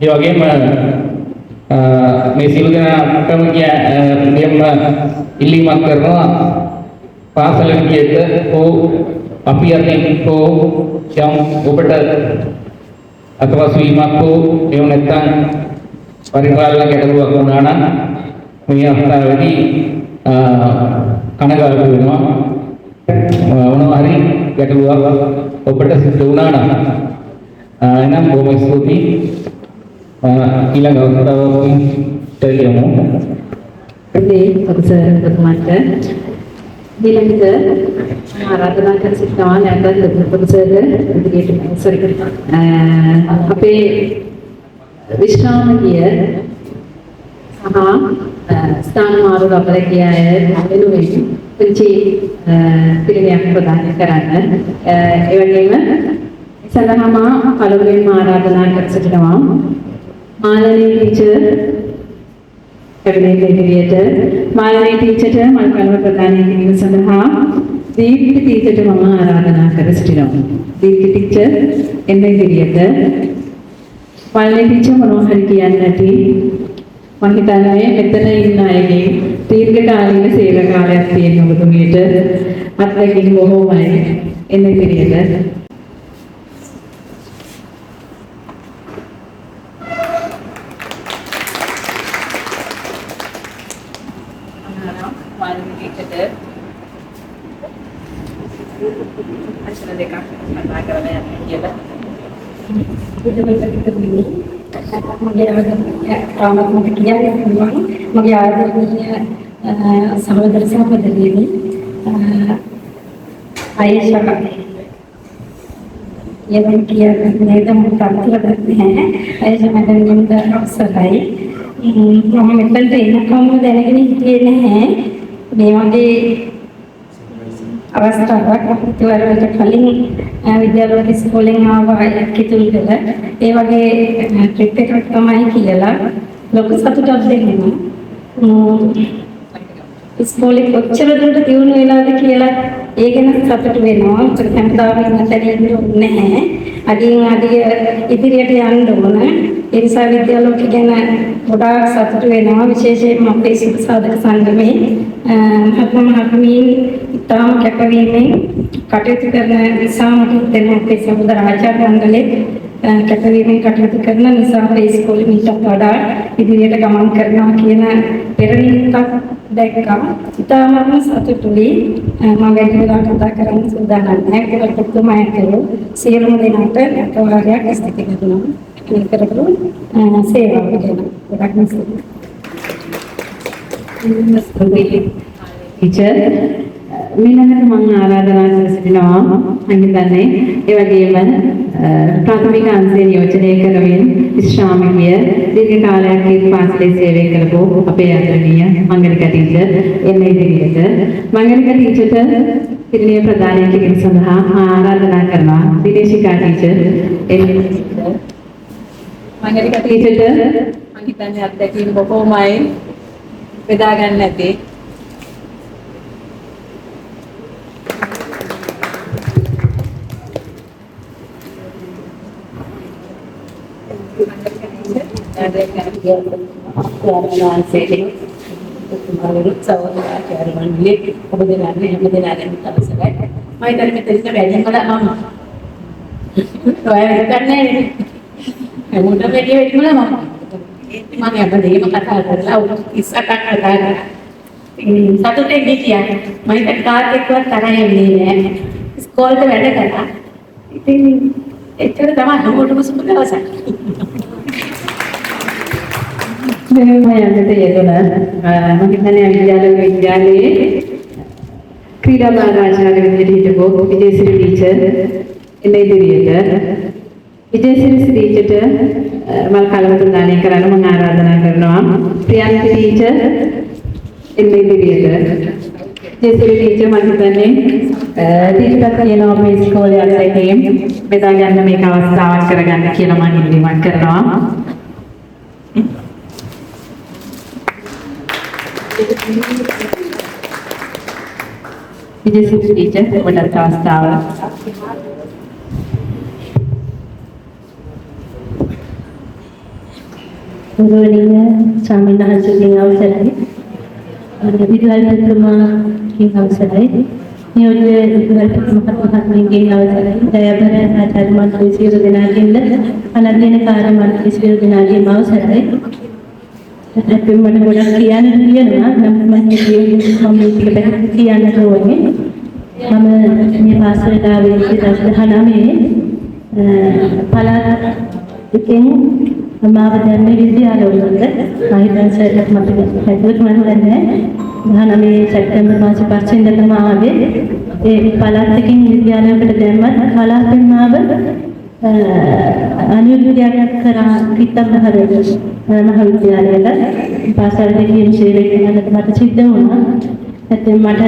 ඒ වගේම මේ සියලු දෙනාටම දෙයම ඉල්ලීමක් කරනවා පාසල විදියට හෝ අපි අතින් හෝ යම් ඔබට අතවසු වීමක් හෝ එහෙම නැත්නම් පරිපාලන ගැටලුවක් වුණා නම් මේ අවස්ථාවේදී කනගාටු වෙනවා. මොනවා හරි ගැටලුවක් ඔබට සිද්ධ වුණා නම් එහෙනම් බොහොම ස්තුතියි. ඊළඟ අවස්ථාවකින් යමු. ඉතින් ප්‍රොෆෙසර් ඔබතුමාට ඊළඟට ආරාධනා කර සිටිනවා නැවතත් ප්‍රොෆෙසර් ඉදිරියට සෝරි අපේ විශ්‍රාම ගිය සහ ස්ථාන මාරු ලබලා ගිය අය වෙනුවෙන් පුංචි පිළිගයක් ප්‍රදාන කරන්න. ඒ වගේම සඳහා මා පළමුවෙන්ම ආරාධනා කර සිටිනවා මාලනී ටීචර් කැබිනට් ඉදිරියට. මාලනී ටීචර්ට මල් කලව ප්‍රදානය කිරීම සඳහා දීප්ති ටීචර්ට මම ආරාධනා කර සිටිනවා. දීප්ති ටීචර් එන්න ඉදිරියට. මාලනී ටීචර් මොනවා හරි කියන්න නැති මං හිතන්නේ මෙතන ඉන්න අයගෙන් දීර්ඝකාලීන සේව කාලයක් තියෙන ඔබතුමියට අත්දැකීම් බොහෝමයි. එන්න ඉදිරියට. මාලනී ටීචර්ට වචන දෙකක් කතා කරලා යන්න කියලා. මගේ ආදරණීය තාමත් මට කියන්න පුළුවන් මගේ ආදරණීය සහෝදර සහෝදරියනි, ආයේෂා කියන්න කියන්න නේද මට අර්ථයක් නැහැ. ආයේෂා මැඩම් අවසරයි. මම මෙතනට එනකම්ම දැනගෙන හිටියේ නැහැ මේ වගේ අවස්ථාවක්. වරකට කලින් විද්‍යාලෝක ඉස්කෝලෙන් ආවා කිතුල්ගල. ඒ වගේ ට්‍රිප් එකක් තමයි කියලා ලොකු සතුටක් දෙන්නවා. ඉස්කෝලේ කොච්චර දුරට දියුණු වෙලාද කියලා ඒ ගැන සතුටු වෙනවා. මොකද හැමදාම ඉන්න තැන ඉන්න ඕනේ නැහැ. අඩියෙන් අඩිය ඉදිරියට යන්න ඕන. ඒ නිසා විද්‍යාලෝක ගැන ගොඩාක් සතුටු වෙනවා. විශේෂයෙන්ම අපේ සුබ සාධක සංගමේ මහත්ම මහත්මීන් ඉතාම කැපවීමෙන් කටයුතු කරන නිසා මට හිතෙනවා අපේ සහෝදර ආචාර්ය මණ්ඩලෙත් කැපවීමෙන් කටයුතු කරන නිසා අපේ ඉස්කෝලේ මීටත් වඩා ඉදිරියට ගමන් කරනවා කියන පෙර නිමිත්තක් දැක්කා. ඉතාමත්ම සතුටුයි. මම වැඩි වෙලා කතා කරන්න සූදානම් නැහැ. ඒකට ඔබතුමා ඇතුළු සියලුම දෙනාට නැවත වාරයක් ස්තුති කරනවා. මේ කරපු සේවාව ගැන ගොඩක්ම ස්තුතියි. ටීචර් මීළඟට මම ආරාධනා කර සිටිනවා මම හිතන්නේ ඒ වගේම ප්‍රාථමික අංශය නියෝජනය කරමින් විශ්‍රාම ගිය දීර්ඝ කාලයක් ඒ පාසලේ සේවය කරපු අපේ ආදරණීය මංගලිකා ටීචර් එන්න ඉදිරියට. මංගලිකා ටීචර්ට පිරිනිය ප්‍රදානය කිරීම සඳහා ආරාධනා කරනවා දිනේශිකා ටීචර් එන්න ඉදිරියට. මංගලිකා ටීචර්ට මම හිතන්නේ අත්දැකීම් බොහෝමයි බෙදා ගන්න ඇති. සහෝදර මණ්ඩලයේ ඔබ දෙනාගේ හැම දෙනාගේම අවසරයි. මම හිතන්නේ මෙතන ඉන්න වැඩිම මම. ඔයා හිතන්නේ හැමෝටම වැඩි වැඩිම මම. මම හැමදේම කතා කරලා ඉස්සරහට කතා කරා. ඉතින් සතුටෙන් හිටියා. මම හිතන්නේ කාත් එක්කවත් තරහ වෙන්නේ නෑ. ඉස්කෝලේට වැඩ කළා. ඉතින් එච්චර තමයි හැමෝටම සුබ දවසක්. මෙහෙම යන්නට යෙදුණා. මම හිතන්නේ විද්‍යාලය විද්‍යාලයේ ක්‍රීඩා භාරාචාර්ය විදිහට හිටපු විජේසිරි ටීචර් එන්න ඉදිරියට. විජේසිරි ටීචර්ට මල් කලවතුන් දානය කරන්න මම ආරාධනා කරනවා. ප්‍රියන්ති ටීචර් එන්න ඉදිරියට. විජේසිරි ටීචර් මම හිතන්නේ ටීචර්ට කියනවා අපේ ඉස්කෝලේ අත්දැකීම් බෙදා ගන්න මේක අවස්ථාවක් කරගන්න කියලා මම ඉල්ලීමක් කරනවා. විජේසිරි ටීචර් ඔබටත් අවස්ථාව. ගෞරවනීය ස්වාමීන් වහන්සේගෙන් අවසරයි. විදුහල්පතිතුමාගෙන් අවසරයි. නියෝජ්‍ය විදුහල්පති මහත්මයාගෙන් අවසරයි. දයාබර ආචාර්ය මණ්ඩලයේ සියලු දෙනාගෙන්ද අනධ්‍යයන කාර්ය මණ්ඩලයේ සියලු දෙනාගේම අවසරයි. ඇත්තටම මට ගොඩක් කියන්න තියෙනවා. නමුත් මම හිතුවේ මම මේ ටික පැහැදිලි කියන්නට ඕනේ. මම මේ පාසලට ආවේ 2019 පළාත් එකෙන් මාව දැම්මේ විද්‍යාලවලට. මම හිතන්නේ සර් මට හැදුවත් මම දන්නේ නැහැ. 19 සැප්තැම්බර් මාසේ 5 වෙනිදා තමයි ආවේ. ඒ පළාත් එකෙන් විද්‍යාලයකට දැම්මත් කලාපෙන් මාව අනියුක්තියක් කරා කිත්තබ්බහර මහාවිද්‍යාලයට. පාසල් දෙකේම සේවය කරන්නට මට සිද්ධ වුණා. ඇත්තටම මට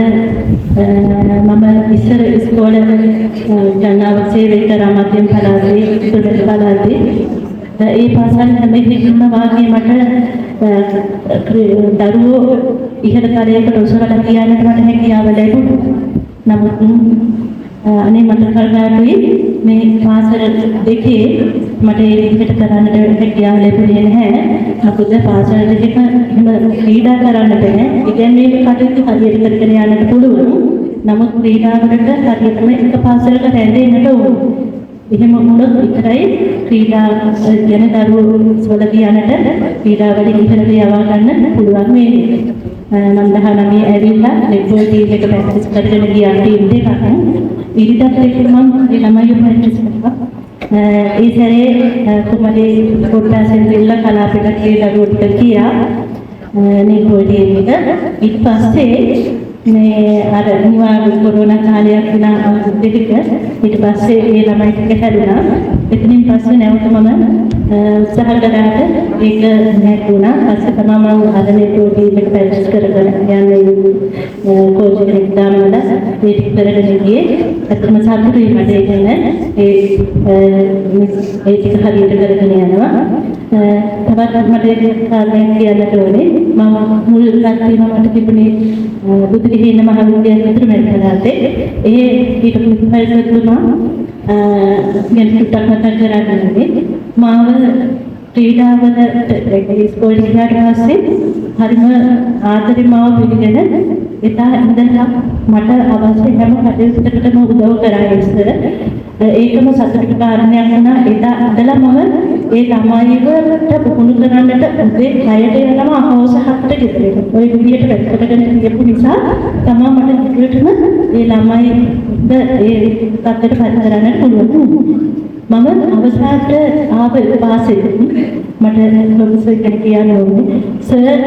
මම ඉස්සර ඉස්කෝලේ ජනාව සේවය කරා මධ්‍යම පළාතේ, උතුරු පළාතේ. ඒ පාසල් හැම එකකින්ම වාගේ මට දරුවෝ ඉහළ තලයකට ඔසවලා තියන්නට මට හැකියාව ලැබුණා. නමුත් අනේ මට කනගාටුයි මේ පාසල් දෙකේ මට ඒ විදිහට කරන්නට හැකියාව ලැබුණේ නැහැ. මොකද පාසල් දෙකක එහෙම ක්‍රීඩා කරන්න බැහැ. ඉගැන්වීම කටයුතු හරියට කරගෙන යන්නට පුළුවන්. නමුත් ක්‍රීඩාවලට හරියටම එක පාසලක රැඳෙන්නට ඕන. එහෙම වුණොත් විතරයි ක්‍රීඩා ගැන දරුවෝ වල තියන්නට ක්‍රීඩාවල ඉහළට යවා ගන්න පුළුවන් වෙන්නේ. මම 19 ඇවිල්ලා නෙට්බෝල් ටීම් එක ප්‍රැක්ටිස් කරගෙන ගියා ටීම් දෙකක්. ඉරිදත් එක්ක මම ඒ ළමයිව ප්‍රැක්ටිස් කරා. ඒ සැරේ කුමරේ කොට්ටාසෙන් දෙල්ල කලාපෙට කියලා දරුවෝ ටික ගියා නෙට්බෝල් ටීම් එක. ඊට පස්සේ මේ අර නිවාඩු කොරෝනා කාලයක් වුණා අවුරුදු දෙකක. ඊට පස්සේ ඒ ළමයි ටික හැදුනා. එතනින් පස්සේ නැවත මම උත්සාහ කරාට ඒක නැතුණා. පස්සේ තමයි මම අර නෙට්බෝල් ටීම් එක ප්‍රැක්ටිස් කරගෙන යන්න කෝච් කෙනෙක් දාලා ඒ ටික කරගෙන ගියේ. ඇත්තටම සතුටුයි මට ඒ ගැන. ඒ ඒ ටික හරියට කරගෙන යනවා. තවත් මට එක කාරණයක් කියන්නට ඕනේ. මම මුල් කල්පීම මට තිබුණේ බුදුරිහින මහවිද්‍යාලය උතුරු පළාතේ. ඒ හිටපු විදුහල්පතිතුමා ගැන චුට්ටක් මතක් කරගන්න ඕනේ. මාව ක්‍රීඩාවලට ඉස්කෝලේ ගියාට පස්සේ හරිම ආදරෙන් මාව පිළිගෙන එදා ඉඳලා මට අවශ්‍ය හැම කටයුත්තකටම උදව් කරා ඉස්සර. ඒකම සතුටට කාරණයක් වුණා. එදා ඉඳලා මම ඒ ළමයිවට පුහුණු කරන්නට උදේ 6ට යනවා හවස 7ට ගෙදර එනවා. ඔය විදිහට වැඩ කරගෙන හිටපු නිසා තමා මට දිගටම ඒ ළමයිව ඒ තත්ත්වයට පත් කරන්න පුළුවන් වුණා. මම අවසානට ආව පාසලෙන් මට ප්‍රොෆෙසර් කෙනෙක් කියන්න ඕනේ. සර්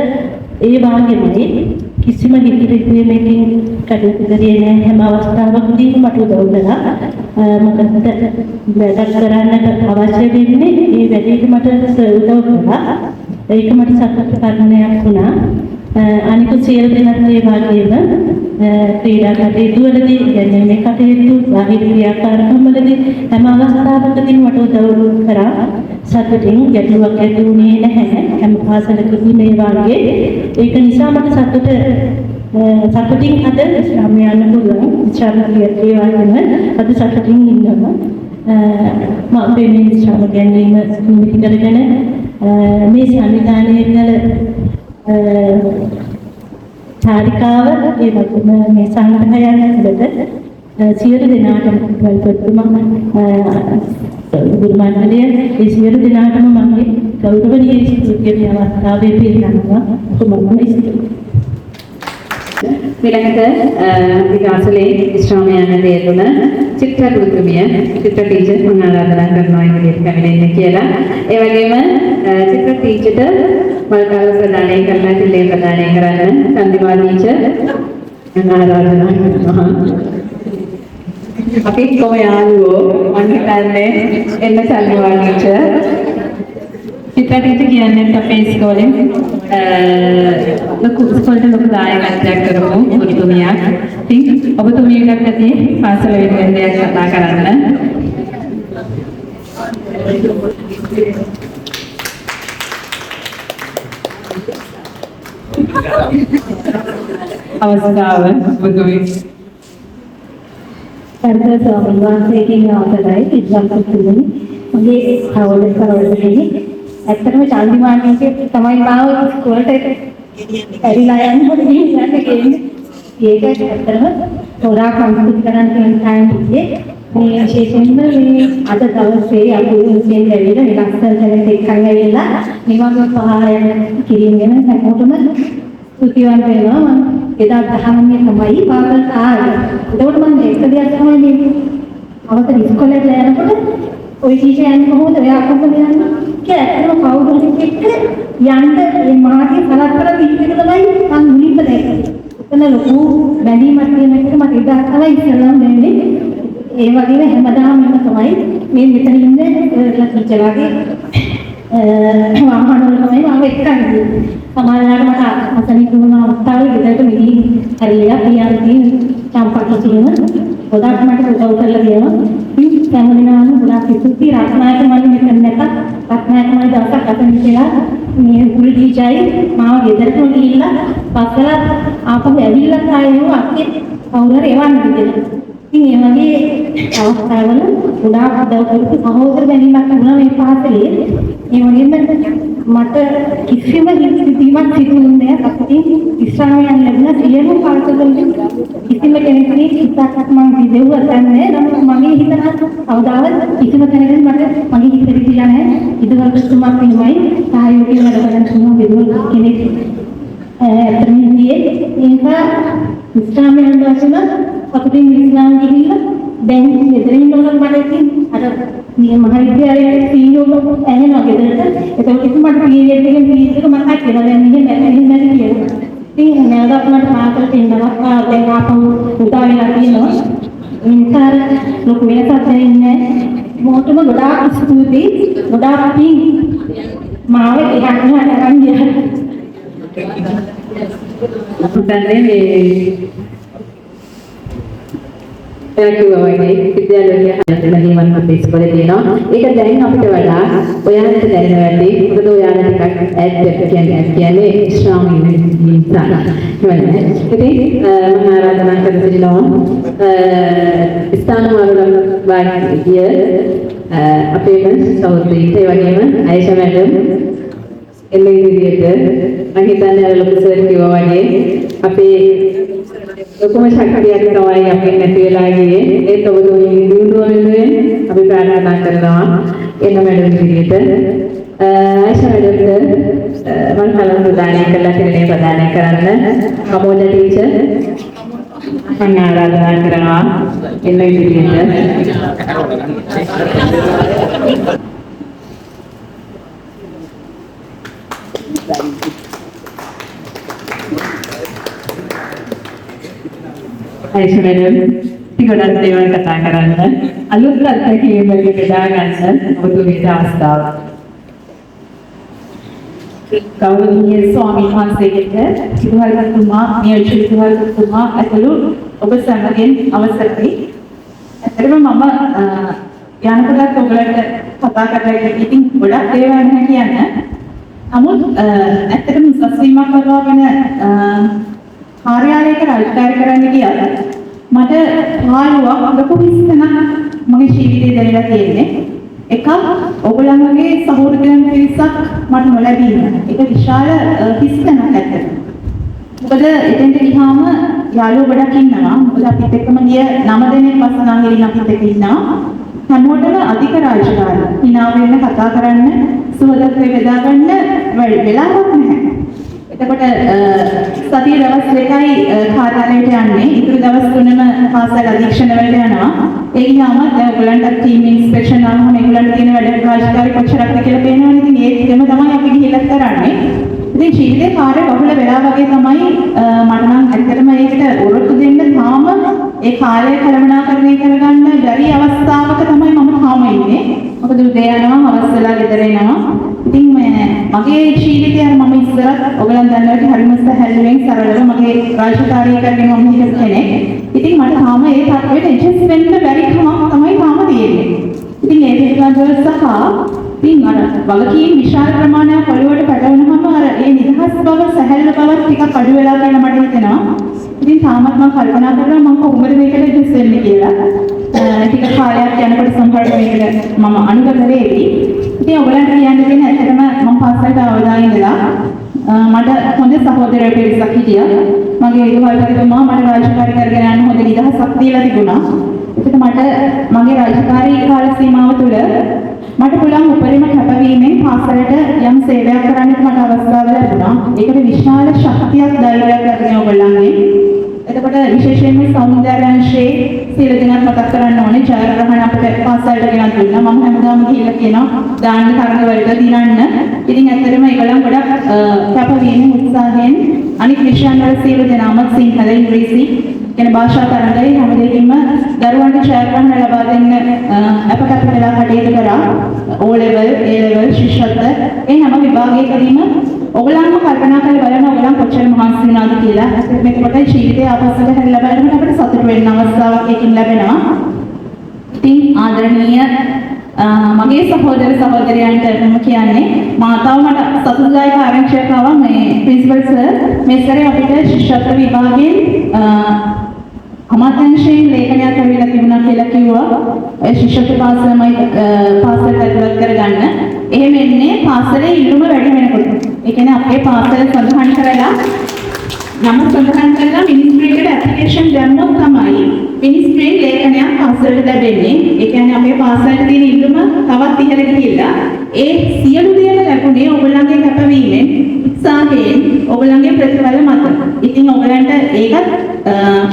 ඒ වාගේමයි කිසිම හිතිරීමකින් කටයුතු කරේ නෑ. හැම අවස්ථාවකදීම මට උදව් කළා. මොකද වැඩක් කරන්නට අවශ්‍ය වෙන්නේ ඒ වැඩේට මට සර් උදව් කළා. ඒක මට සතුටු කාරණයක් වුණා. අනිකුත් සියලු දෙනාත් ඒ වගේම ක්‍රීඩා කටයුතු වලදී, ඉගැන්වීමේ කටයුතු, බාහිර ක්‍රියාකාරකම් වලදී හැම අවස්ථාවකදීම මට උදව් කරා. සතුටින් ගැටලුවක් ඇති වුණේ නැහැ. හැම පාසලකදී මේ වාගේ. ඒක නිසා මට සතුටින් අද විශ්‍රාම යන්න පුළුවන්. විශ්‍රාම කියත් ඒ වගේම අද සතුටින් ඉන්නවා. මම අපේ මේ විශ්‍රාම ගැනීම නිමිති කරගෙන මේ සංවිධානය කළ චාරිකාව ඒ වගේම මේ සංග්‍රහයන් ඇතුළත සියලු දෙනාටම විදුහල්පතිතුමා ගුරු මණ්ඩලය ඒ සියලු දෙනාටම මගේ ගෞරවනීය ස්තුතිය මේ අවස්ථාවේ පිරිනමනවා. ඔබ මම ස්තුතියි. ඊළඟට අපි පාසලේ විශ්‍රාම යන තේරුණ චිත්‍ර ගුරුතුමිය චිත්‍ර ටීචර් මම ආරාධනා කරනවා ඉදිරියට පැමිණෙන්න කියලා. ඒ වගේම චිත්‍ර ටීචර්ට මල් කාල ප්‍රදානය කරලා තිලේ ප්‍රදානය කරන්න චන්දිමා ටීචර් මම ආරාධනා කරනවා. අපි කොහොම යාළුවෝ මං හිතන්නේ එන්න චන්දිමා ටීචර්. චිත්‍ර ටීචර් කියන්නේ අපේ ඉස්කෝලේ ලොකු ඉස්කෝලේට ලොකු දායකත්වයක් කරපු ගුරුතුමියක්. ඉතින් ඔබතුමියටත් ඇති පාසල වෙනුවෙන් දෙයක් කතා කරන්න. අවස්ථාව ඔබතුමිය. සර්ව ස්වාමීන් වහන්සේගෙන් අවසරයි විද්‍යාත්මකතුමනි. මගේ සහෝදර සහෝදරියනි, ඇත්තටම චන්දිමාණියගේ තමයි මාව ඉස්කෝලේට ඇරිලා යන්න යන්න කියන්නේ. ඒක ඇත්තටම ගොඩාක් අනුකූල කරන්න තියෙන ටයිම් එකේ මේ විශේෂයෙන්ම මේ අද දවසේ අපි උන්ගෙන් ඇවිල්ලා මේ ලස්සන තැනට එක්කන් ඇවිල්ලා නිවන් පහාරය කිරීම ගැන හැමෝටම ස්තුතිවන්ත වෙනවා. මම 2019 තමයි පාසලට ආවේ. එතකොට මම එක දෙයක් තමයි මේ අවසර ඉස්කෝලේට යනකොට ඔය ටීචර් යන්නේ කොහොමද? ඔයා කොහොමද යන්නේ? කියලා ඇත්තටම කවුරු හරි එක්ක යන්න මේ මාර්ගය සලස් කරලා තියෙන එක තමයි මම මුලින්ම දැක්කේ. එතන ලොකු බැඳීමක් තියෙන එක මට එදා තමයි ඉස්සෙල්ලාම දැනෙන්නේ. ඒ වගේම හැමදාම එහෙම තමයි මේ මෙතන ඉන්න ටීචර්ලාගේ වාහන වල තමයි මාව එක්කන් ගියේ. සමහර වෙලාවට මට අසනීප වුණ අවස්ථාවල ගෙදරට මිදී හැරිලා පියාන්ති චම්පා කිසිම ගොඩක් මට උදව් කරලා තියෙනවා. ඉතින් හැම දිනම ගොඩක් ස්තුතියි. රත්නායක මල්ලි මෙතන නැතත් රත්නායක මල්ලි දවසක් අසනීප වෙලා මේ උගුල් ටීචර්යි මාව ගෙදරටම ගිහිල්ලා පස්සලා ආපහු ඇවිල්ලා ආයෙ අක්කේ කවුරු හරි එවන්න කියලා. ඉතින් ඒ වගේ අවස්ථාවල ගොඩාක් උදව් කරපු සහෝදර බැඳීමක් තිබුණා මේ පාසලේ. ඒ වගේම මට කිසිම සිතීමක් සිතුනේ නැහැ. අපිට විශ්‍රාම යන්න ලැබුණා සියලු පාසල්වල කිසිම කෙනෙකුගේ හිතක් මං දෙව්වත් නැහැ. නමුත් මගේ හිත නම් කවදාවත් කිසිම තැනකදී මට මගේ හිත රිදිලා නැහැ. විදුහල්පතිතුමාත් එහෙමයි සහයෝගය වැඩ කරන තුමා විදුහල් කෙනෙක් ඇත්තටම හිටියේ. ඒ නිසා විශ්‍රාම යන්න වශයෙන් අපිට විශ්‍රාම ගිහිල්ලා දැන් ගෙදර ඉන්නකොට මට ඉතින් අර මේ මහ විද්‍යාලයේ සීනියෝ ඇහෙනවා ගෙදරට. ඒතකොට ඉතින් මට පීරියඩ් එකෙන් පීරියඩ් එක මතක් වෙනවා. දැන් මෙහෙම එහෙම නැති කියලා. ඉතින් නැවතත් මට පාසලට එන්න අවස්ථාව දැන් ආපහු උදා වෙලා තියෙනවා. ඒ නිසා ලොකු වෙනසක් දැනෙන්නේ නැහැ. මොහොතම ගොඩාක් ස්තුතියි. ගොඩාක් පිං මාව එහාට මෙහාට අරන් ගියා. හිතන්නේ මේ ඔයා කිව්වා වගේ විද්‍යාලෝකයේ හදන දේවල් අපේ ඉස්කෝලේ තියෙනවා. ඒක දැන් අපිට වඩා ඔයාලට දැනෙනවා ඇති. මොකද ඔයාලා ටිකක් ඈත් කියන්නේ විශ්‍රාම ඉන්න නිසා. එහෙමනේ. ඉතින් මම ආරාධනා කර සිටිනවා ස්ථාන මාරු ගිය අපේම සහෝදරීට, ඒ වගේම ආයෂා මැඩම් එන්න ඉදිරියට. මම හිතන්නේ අර ලොකු සර් කිව්වා වගේ අපේ ලොකුම ශක්තියක් තමයි අපෙන් නැති වෙලා ගියේ. ඒත් ඔබතුමියගේ දියුණුව වෙනුවෙන් අපි ප්‍රාර්ථනා කරනවා එන්න මැඩම් ඉදිරියට. ආයෂා මැඩම්ට මම කලම් ප්‍රදානය කළා තිරණය ප්‍රදානය කරන්න. කමෝද ටීචර් මම ආරාධනා කරනවා එන්න ඉදිරියට. ආයෂා මැඩම් ඉතින් ගොඩක් දේවල් කතා කරන්න අලුත් අත්දැකීම් වලින් බෙදා ගන්න ඔබතුමීට අවස්ථාව. ගෞරවනීය ස්වාමීන් වහන්සේගෙන් විදුහල්පතිතුමා, නියෝජ්‍ය විදුහල්පතිතුමා ඇතුළු ඔබ සැමගෙන් අවසරයි. ඇත්තටම මම යනකොටත් ඔයගලන්ට කතා කරලා ඉතින් ගොඩක් දේවල් නැහැ කියන්න. නමුත් ඇත්තටම උසස් වීමක් කරවාගෙන කාර්යාලයක රාජකාරී කරන්න ගියත් මට පාළුවක් ලොකු හිස්තැනක් මගේ ජීවිතේ දැනෙලා තියෙන්නේ. එකක් ඔයගොල්ලන්ගේ සහෝදරයන් පිරිසක් මට නොලැබීම. ඒක විශාල හිස්තැනක් ඇත්තටම. මොකද එතෙන්ට ගියාම යාළුවෝ ගොඩක් ඉන්නවා. මොකද අපිත් එක්කම ගිය 9 දෙනෙක් වස්නාංගලින් අපිත් එක්ක ඉන්නවා. හැමෝටම අධික රාජකාරී. හිනා වෙන්න, කතා කරන්න, සුහදත්වය බෙදා ගන්න වෙලාවක් නැහැ. එතකොට සතියට සතියේ දවස් 2යි කාර්යාලයට යන්නේ. ඉතුරු දවස් 3ම පාසල් අධීක්ෂණ වලට යනවා. ඒ ගියාම දැන් ඔයගොල්ලන්ට ටීම් ඉන්ස්පෙක්ෂන් ආවම ඒගොල්ලන්ට තියෙන වැඩ රාජකාරි කොච්චරක්ද කියලා පේනවනේ. ඉතින් ඒ ටිකම තමයි අපි ගිහිල්ලත් කරන්නේ. ඉතින් ජීවිතේ කාර්ය බහුල වෙලා වගේ තමයි මට නම් ඇත්තටම ඒකට ඔරොත්තු දෙන්න තාම ඒ කාලය කළමනාකරණය කරගන්න බැරි අවස්ථාවක තමයි මම තාම ඉන්නේ. මොකද උදේ යනවා, හවස වෙලා ගෙදර එනවා. ඉතින් මගේ ජීවිතය අර මම ඉස්සරත් ඔයගලන් දන්නවා ඇති හරිම සැහැල්ලුවෙන් සරලව මගේ රාජකාරිය කරගෙන මම හිටපු කෙනෙක්. ඉතින් මට තාම ඒ තත්ත්වයට ඇඩ්ජස්ට් වෙන්න බැරි කමක් තමයි තාම තියෙන්නේ. ඉතින් ඒ පිළිබඳව සහ ඉතින් අර වගකීම් විශාල ප්‍රමාණයක් ඔළුවට පැටවුනහම අර ඒ නිදහස් බව සැහැල්ලු බවත් ටිකක් අඩු වෙලා කියලා මට හිතෙනවා. ඉතින් තාමත් මම කල්පනා කරනවා මම කොහොමද මේකට ඇඩ්ජස්ට් වෙන්නේ කියලා. ටික කාලයක් යනකොට සමහරවිට මේකට මම අනුගත වෙවි. ඉතින් ඔයගලන්ට කියන්න තියෙන ඇත්තටම මම පාසලට ආවදා ඉඳලා මට හොඳ සහෝදරයෝ පිරිසක් හිටියා. මගේ විදුහල්පතිතුමා මට රාජකාරි කරගෙන යන්න හොඳ නිදහසක් දීලා තිබුණා. ඒකට මට මගේ රාජකාරී කාල සීමාව තුළ මට පුළුවන් උපරිම කැපවීමෙන් පාසලට යම් සේවයක් කරන්නට මට අවස්ථාව ලැබුණා. ඒකට විශාල ශක්තියක් ධෛර්යයක් ලැබුණේ ඔයගොල්ලන්ගෙන්. එතකොට විශේෂයෙන්ම සෞන්දර්ය අංශයේ සියලු දෙනාත් මතක් කරන්න ඕනේ ජයග්‍රහණ අපිට පාසලට ගෙනත් දුන්නා. මම හැමදාම ගිහිල්ලා කියනවා දාන්න තරඟ වලට දිනන්න. ඉතින් ඇත්තටම ඒගොල්ලන් ගොඩක් කැපවීමෙන් උත්සාහයෙන් අනිත් විෂයන් වල සියලු දෙනාම සිංහල ඉංග්‍රීසි කියන භාෂා තරඟයේ හැම දෙයකින්ම දරුවන්ට ජයග්‍රහණ ලබා දෙන්න අප කැප වෙලා කටයුතු කරා. O level, A level ශිෂ්‍යත්ව ඒ හැම විභාගයකදීම ඔයගොල්ලන්ම කල්පනා කරලා බලන්න ඔයගොල්ලන් කොච්චර මහන්සි වුණාද කියලා. ඇත්තටම එතකොට ජීවිතේ ආපස්සට හැරිලා බලනකොට අපිට සතුට වෙන්න අවස්ථාවක් ඒකෙන් ලැබෙනවා. ඉතින් ආදරණීය මගේ සහෝදර සහෝදරයන්ට මම කියන්නේ මාතාව මට සතුටුදායක ආරංචියක් ආවා මේ ප්‍රින්සිපල් සර් මේ සැරේ අපිට ශිෂ්‍යත්ව විභාගයෙන් අමාත්‍යාංශයෙන් ලේඛනයක් ඇවිල්ලා තිබුණා කියලා කිව්වා. ඒ ශිෂ්‍යත්ව පාසලමයි පාසලට ඇතුළත් කරගන්න. එහෙම එන්නේ පාසලේ ඉල්ලුම වැඩි වෙනකොට. ඒ කියන්නේ අපේ පාසල සඳහන් කරලා නම සඳහන් කරලා මිනිස්ට්‍රි එකට ඇප්ලිකේෂන් දැම්මොත් තමයි මිනිස්ට්‍රියෙන් ලේඛනයක් පාසලට ලැබෙන්නේ. ඒ කියන්නේ අපේ පාසලට තියෙන ඉල්ලුම තවත් ඉහළ ගිහිල්ලා ඒ සියලු දේම ලැබුණේ ඔයගොල්ලන්ගේ කැපවීමෙන්, උත්සාහයෙන්, ඔයගොල්ලන්ගේ ප්‍රතිඵල මත. ඉතින් ඔයගොල්ලන්ට ඒකත්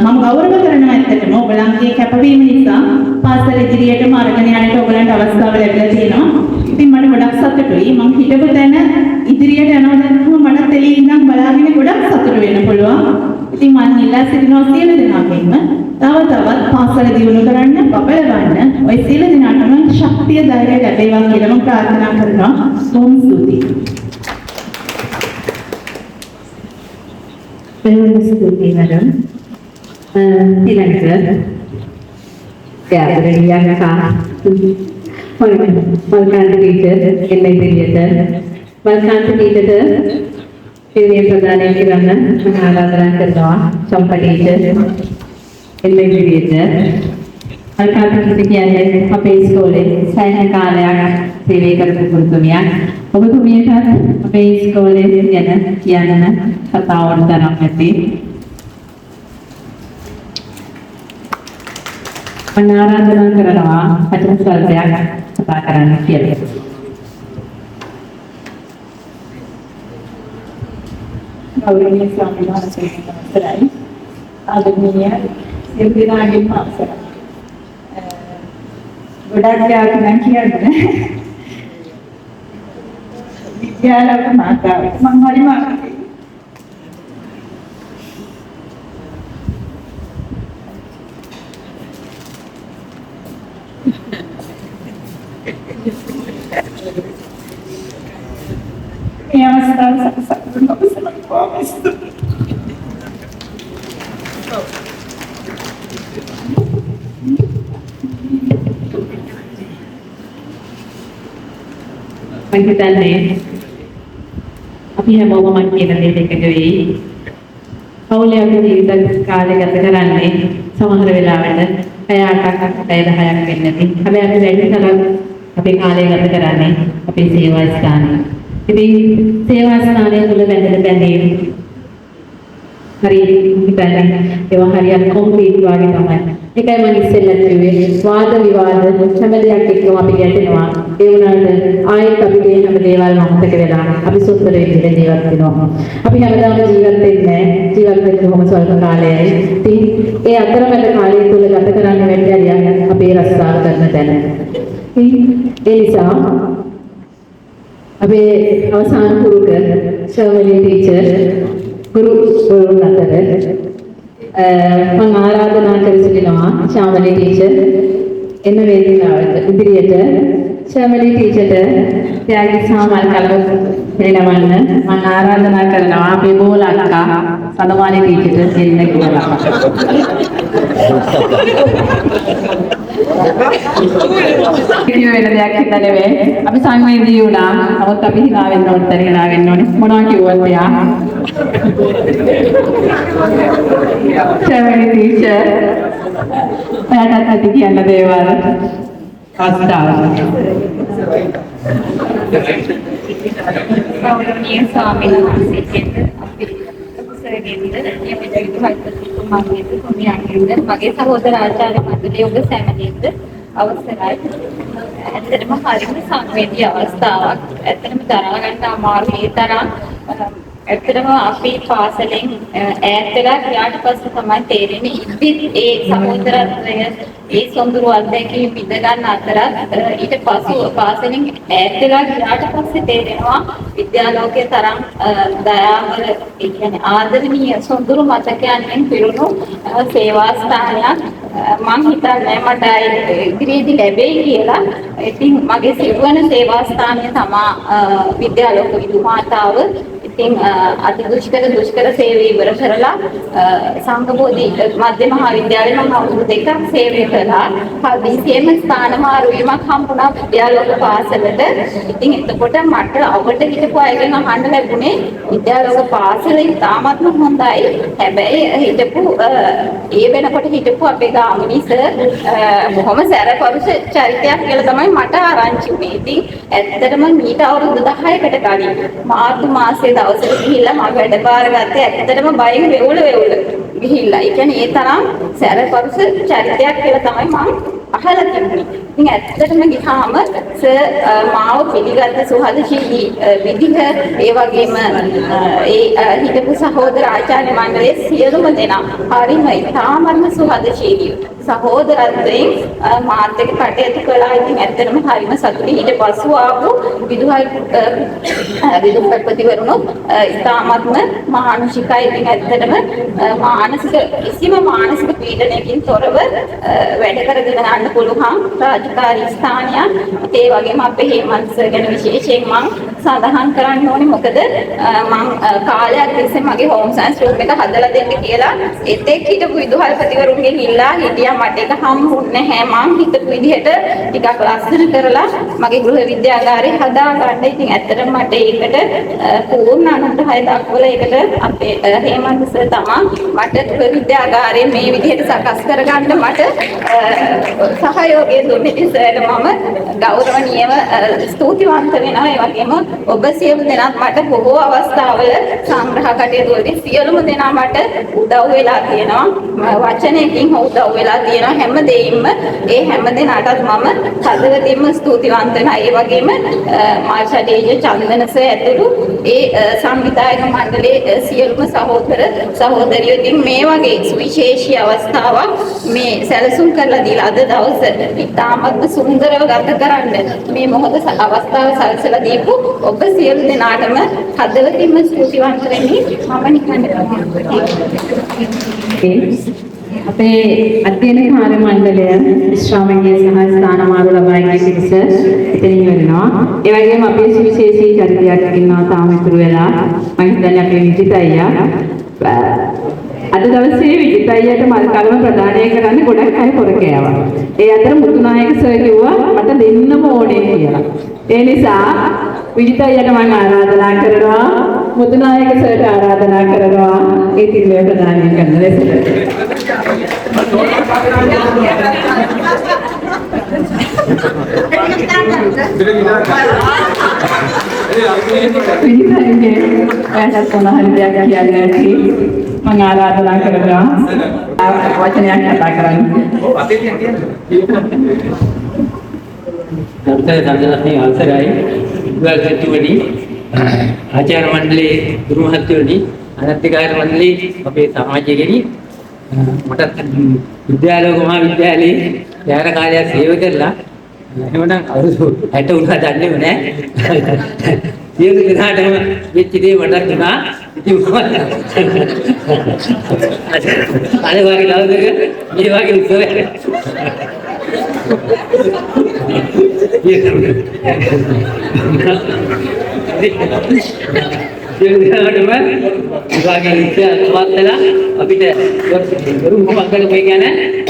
මම ගෞරව කරනවා ඇත්තටම ඔයගොල්ලන්ගේ කැපවීම නිසා පාසල ඉදිරියටම අරගෙන යන්නට ඔයගොල්ලන්ට අවස්ථාව ලැබිලා තියෙනවා. ඉතින් මට ගොඩක් සතුටුයි. මං හිටපු තැන ඉදිරියට යනවා දැක්කම මටත් එළියේ ඉඳන් බලාගෙන ගොඩක් සතුටු වෙන්න පුළුවන්. ඉතින් මං ඉල්ලා සිටිනවා සියලු දෙනාගෙන්ම තව තවත් පාසල දියුණු කරන්න, බබලවන්න ඔය සියලු දෙනාටම ශක්තිය ධෛර්යය ලැබේවා කියලා මං ප්‍රාර්ථනා කරනවා. බොහොම ස්තුතියි. බොහොම ස්තුතියි මැඩම්. ඊළඟට ආදරණීය අක්කා මල්කාන්ත ටීචර් එන්න ඉදිරියට මල්කාන්ත ටීචර්ට පිරිනිවන් ප්‍රදානය කරන්න මම ආරාධනා කරනවා. චම්පා ටීචර් එන්න ඉදිරියට. මල්කාන්ත ටීචර් කියන්නේ අපේ ඉස්කෝලේ සෑහෙන කාලයක් සේවය කරපු ගුරුතුමියක්. ඔබතුමියටත් අපේ ඉස්කෝලේ ගැන කියන්න කතා ඕන තරම් ඇති. මම ආරාධනා කරනවා වචන ස්වල්පයක් කතා කරන්න කියලා. ගෞරවනීය ස්වාමීන් වහන්සේට අවසරයි. ආදරණීය සියලු දෙනාගෙන්ම අවසරයි. ගොඩක් දෙයක් නම් කියන්න නෑ. විද්‍යාලෝක මාතාව මං හරිම ආසයි. මේ අවස්ථාව සකසා දුන්න ඔබ සැමට බොහොම ස්තුතියි. මං හිතන්නේ අපි හැමෝම මං කියන දේට එකඟ වෙයි. පවුලේ අපි ජීවිත කාලය ගත කරන්නේ සමහර වෙලාවට පැය 8ක් පැය 10ක් වෙන්නේ නැති. හැබැයි අපි වැඩි තරම් අපේ කාලය ගත කරන්නේ අපේ සේවා ස්ථානයේ. ඉතින් සේවා ස්ථානය තුළ බැඳෙන බැඳීම් හරි හිතන්නේ ඒවා හරියට කොම්ප්ලීට් වගේ තමයි. ඒකයි මම ඉස්සෙල්ලා කිව්වේ වාද විවාද හැම දෙයක් එක්කම අපි ගැටෙනවා. ඒ වුණාට ආයෙත් අපි මේ හැම දේවල්ම අමතක වෙලා අපි සුන්දර විදිහට ජීවත් වෙනවා. අපි හැමදාම ජීවත් වෙන්නේ නැහැ. ජීවත් වෙන්නේ බොහොම ස්වල්ප කාලයයි. ඉතින් ඒ අතරමැද කාලය තුල ගත කරන්න වැඩි හරියක් අපේ රස්සාව කරන තැන. ඉතින් ඒ නිසා අපේ අවසාන පුරුක ශර්මලී ටීචර් ගුරුවරුන් අතර මම ආරාධනා කර සිටිනවා ශාමලී ටීචර් එන වේදිකාවට ඉදිරියට ශාමලී ටීචර්ට ත්‍යාගී සාමල් කලව පිරිනමන්න මම ආරාධනා කරනවා අපේ බෝල අක්කා සඳමාලි ටීචර්ට එන්න කියලා. කිසිම වෙන දෙයක් හින්දා නෙවෙයි. අපි සංවේදී වුණා. නමුත් අපි හිනා වෙන්න ඕන තැන හිනා වෙන්න ඕනේ. මොනවා කිව්වත් එයා. ශාමලී ටීචර් ඔයාටත් ඇති කියන්න දේවල් අවස්ථාව. ගෞරවනීය ස්වාමීන් වහන්සේගෙන්ද අපේ සර්ගෙන්ද නියමිත විදුහල්පතිතුමන්ගෙන්ද තුමියන්ගෙන්ද මගේ සහෝදර ආචාර්ය මණ්ඩලයේ ඔබ සැමගෙන්ද අවසරයි. ඇත්තටම හරිම සංවේදී අවස්ථාවක්. ඇත්තටම දරා ගන්න අමාරු ඒ තරම් ඇත්තටම අපි පාසලෙන් ඈත් වෙලා ගියාට පස්සේ තමයි තේරෙන්නේ ඉතින් ඒ සහෝදරත්වය ඒ සොඳුරු අත්දැකීම් විඳ ගන්න අතරත් ඊට පසු පාසලෙන් ඈත් වෙලා ගියාට පස්සේ තේරෙනවා විද්‍යාලෝකයේ තරම් දයාවර ඒ කියන්නේ ආදරණීය සොඳුරු මතකයන්ෙන් පිරුණු සේවා ස්ථානයක් මං හිතන්නේ මට ඉදිරියේදී ලැබෙයි කියලා. ඉතින් මගේ සිව්වන සේවා ස්ථානය තමා විද්‍යාලෝක විදුමාතාව. ඉතින් අති දුෂ්කර සේවය ඉවර කරලා සංඝබෝධි මධ්‍ය මහා විද්‍යාලයේ මම අවුරුදු 2ක් සේවය කළා. හදිසියෙම ස්ථාන මාරු වීමක් හම්බුණා විද්‍යාලෝක පාසලට. ඉතින් එතකොට මට අවට හිටපු අයගෙන් අහන්න ලැබුණේ විද්‍යාලෝක පාසල ඉතාමත්ම හොඳයි. හැබැයි හිටපු ඒ වෙනකොට හිටපු අපේ ගාමිණී සර් බොහොම සැරපරුෂ චරිතයක් කියලා තමයි මට ආරංචි වුණේ. ඉතින් ඇත්තටම මීට අවුරුදු 10කට කලින් මාර්තු මාසයේ දවසට ගිහිල්ලා මම වැඩ බාර ගත්තේ ඇත්තටම බයෙන් වෙවුල වෙවුල ගිහිල්ලා. ඒ කියන්නේ ඒ තරම් සැරපරුෂ චරිතයක් කියලා තමයි මං අහලා තිබුණේ. ඉතින් ඇත්තටම ගිහාම සර් මාව පිළිගත්ත සුහදශීලී විදිහ, ඒ වගේම ඒ හිටපු සහෝදර ආචාර්ය මණ්ඩලයේ සියලුම දෙනා හරිම ඉතාමත්ම සුහදශීලීව සහෝදරත්වයෙන් මාත් එක්ක කටයුතු කළා. ඉතින් ඇත්තටම හරිම සතුටුයි. ඊට පසු ආපු විදුහල්පතිවරුනොත් ඉතාමත්ම මානුෂිකයි. ඉතින් ඇත්තටම මානසික කිසිම මානසික පීඩනයකින් තොරව වැඩ කරගෙන යන්න පුළුවන් රාජකාරී ස්ථානයක්. ඒ වගේම අපේ හේමන්ත සර් ගැන විශේෂයෙන් මං සඳහන් කරන්න ඕනේ. මොකද මං කාලයක් තිස්සේ මගේ හෝම් සයන්ස් රූම් එක හදලා දෙන්න කියලා එතෙක් හිටපු විදුහල්පතිවරුන්ගෙන් ඉල්ලා හිටියා. මට ඒක හම්බුන්නේ නැහැ. මං හිතපු විදිහට ටිකක් ලස්සන කරලා මගේ ගෘහ විද්‍යාගාරය හදා ගන්න. ඉතින් ඇත්තටම මට ඒකට පූර්ණ අනුග්‍රහය දක්වලා ඒකට අපේ හේමන්ත සර් තමා මට ගෘහ විද්‍යාගාරය මේ විදිහට සකස් කරගන්න මට සහයෝගය දුන්නේ. ඉතින් සර්ට මම ගෞරවනීයව ස්තුතිවන්ත වෙනවා. ඒ වගේම ඔබ සියලු දෙනාත් මට බොහෝ අවස්ථාවල සංග්‍රහ කටයුතු වලදී සියලුම දෙනා මට උදව් වෙලා තියෙනවා. වචනයකින් හෝ උදව් වෙලා තියෙනවා හැම දෙයින්ම. ඒ හැම දෙනාටත් මම හදවතින්ම ස්තුතිවන්ත වෙනවා. ඒ වගේම මාර්ෂා ඩේජ චන්දන සර් ඇතුළු ඒ සංවිධායක මණ්ඩලයේ සියලුම සහෝදර සහෝදරියෝ ඉතින් මේ වගේ සුවිශේෂී අවස්ථාවක් මේ සැලසුම් කරලා දීලා අද දවස ඉතාමත්ම සුන්දරව ගත කරන්න මේ මොහොත අවස්ථාව සලසලා දීපු ඔබ සියලු දෙනාටම හදවතින්ම ස්තුතිවන්ත වෙමි. මම නිකන් අපේ අධ්‍යයන කාර්ය මණ්ඩලය විශ්‍රාමගිය සහ ස්ථාන මාරු ලබා ගිය පිරිස එතනින් වෙනවා. ඒ වගේම අපේ සුවිශේෂී චරිතයක් ඉන්නවා තාම ඉතුරු වෙලා. මම හිතන්නේ අපේ විජිත අයියා. අද දවසේ විජිත අයියාට මල් කලම ප්‍රදානය කරන්න ගොඩක් අය පොර කෑවා. ඒ අතර මුතුනායක සර් කිව්වා මට දෙන්නම ඕනේ කියලා. ඒ නිසා විජිත අයියාට මම ආරාධනා කරනවා, මුතුනායක සර්ට ආරාධනා කරනවා ඒ තිල්ලය ප්‍රදානය කරන ලෙසට. විජිත අයියේ ඔයාලට මොන හරි දෙයක් කියන්න ඇති. මම ආරාධනා කරනවා වචනයක් කතා කරන්න. ඔව්, අතේ තියන්න තියන්න. ගරුතර සම්දලස්නේ අවසරයි විද්‍යාර්ථිවනි, ආචාර්ය මණ්ඩලයේ ගුරු මහත්වරුනි, අනත්තිකාර මණ්ඩලයේ අපේ සමාජයේ මටත් විද්‍යාලෝක මහා විද්‍යාලයේ යාර කාලයක් සේවය කරලා එහෙමනම් අවුරුදු 60 වුණා දන්නේම නෑ. සියලු දෙනාටම වෙච්ච දේ මටත් වුණා. ඉතින් අර වගේ දවසක මේ වගේ උත්සවයක් සියලු දෙනාටම විභාගයේ ඉස්සරහට වෙලා අපිට ගරු මංගල කොයි ගැන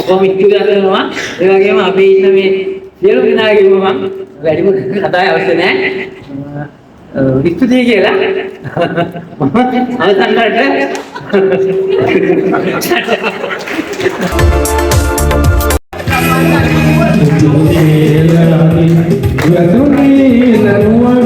බොහොම ස්තුති කරනවා. ඒ වගේම අපි ඉන්න මේ සියලු දෙනාගේම මම වැඩිම කතා අවශ්‍ය නැහැ. ස්තුතියි කියලා මම අවසන් කරට. වැදුනේ නරුවන්.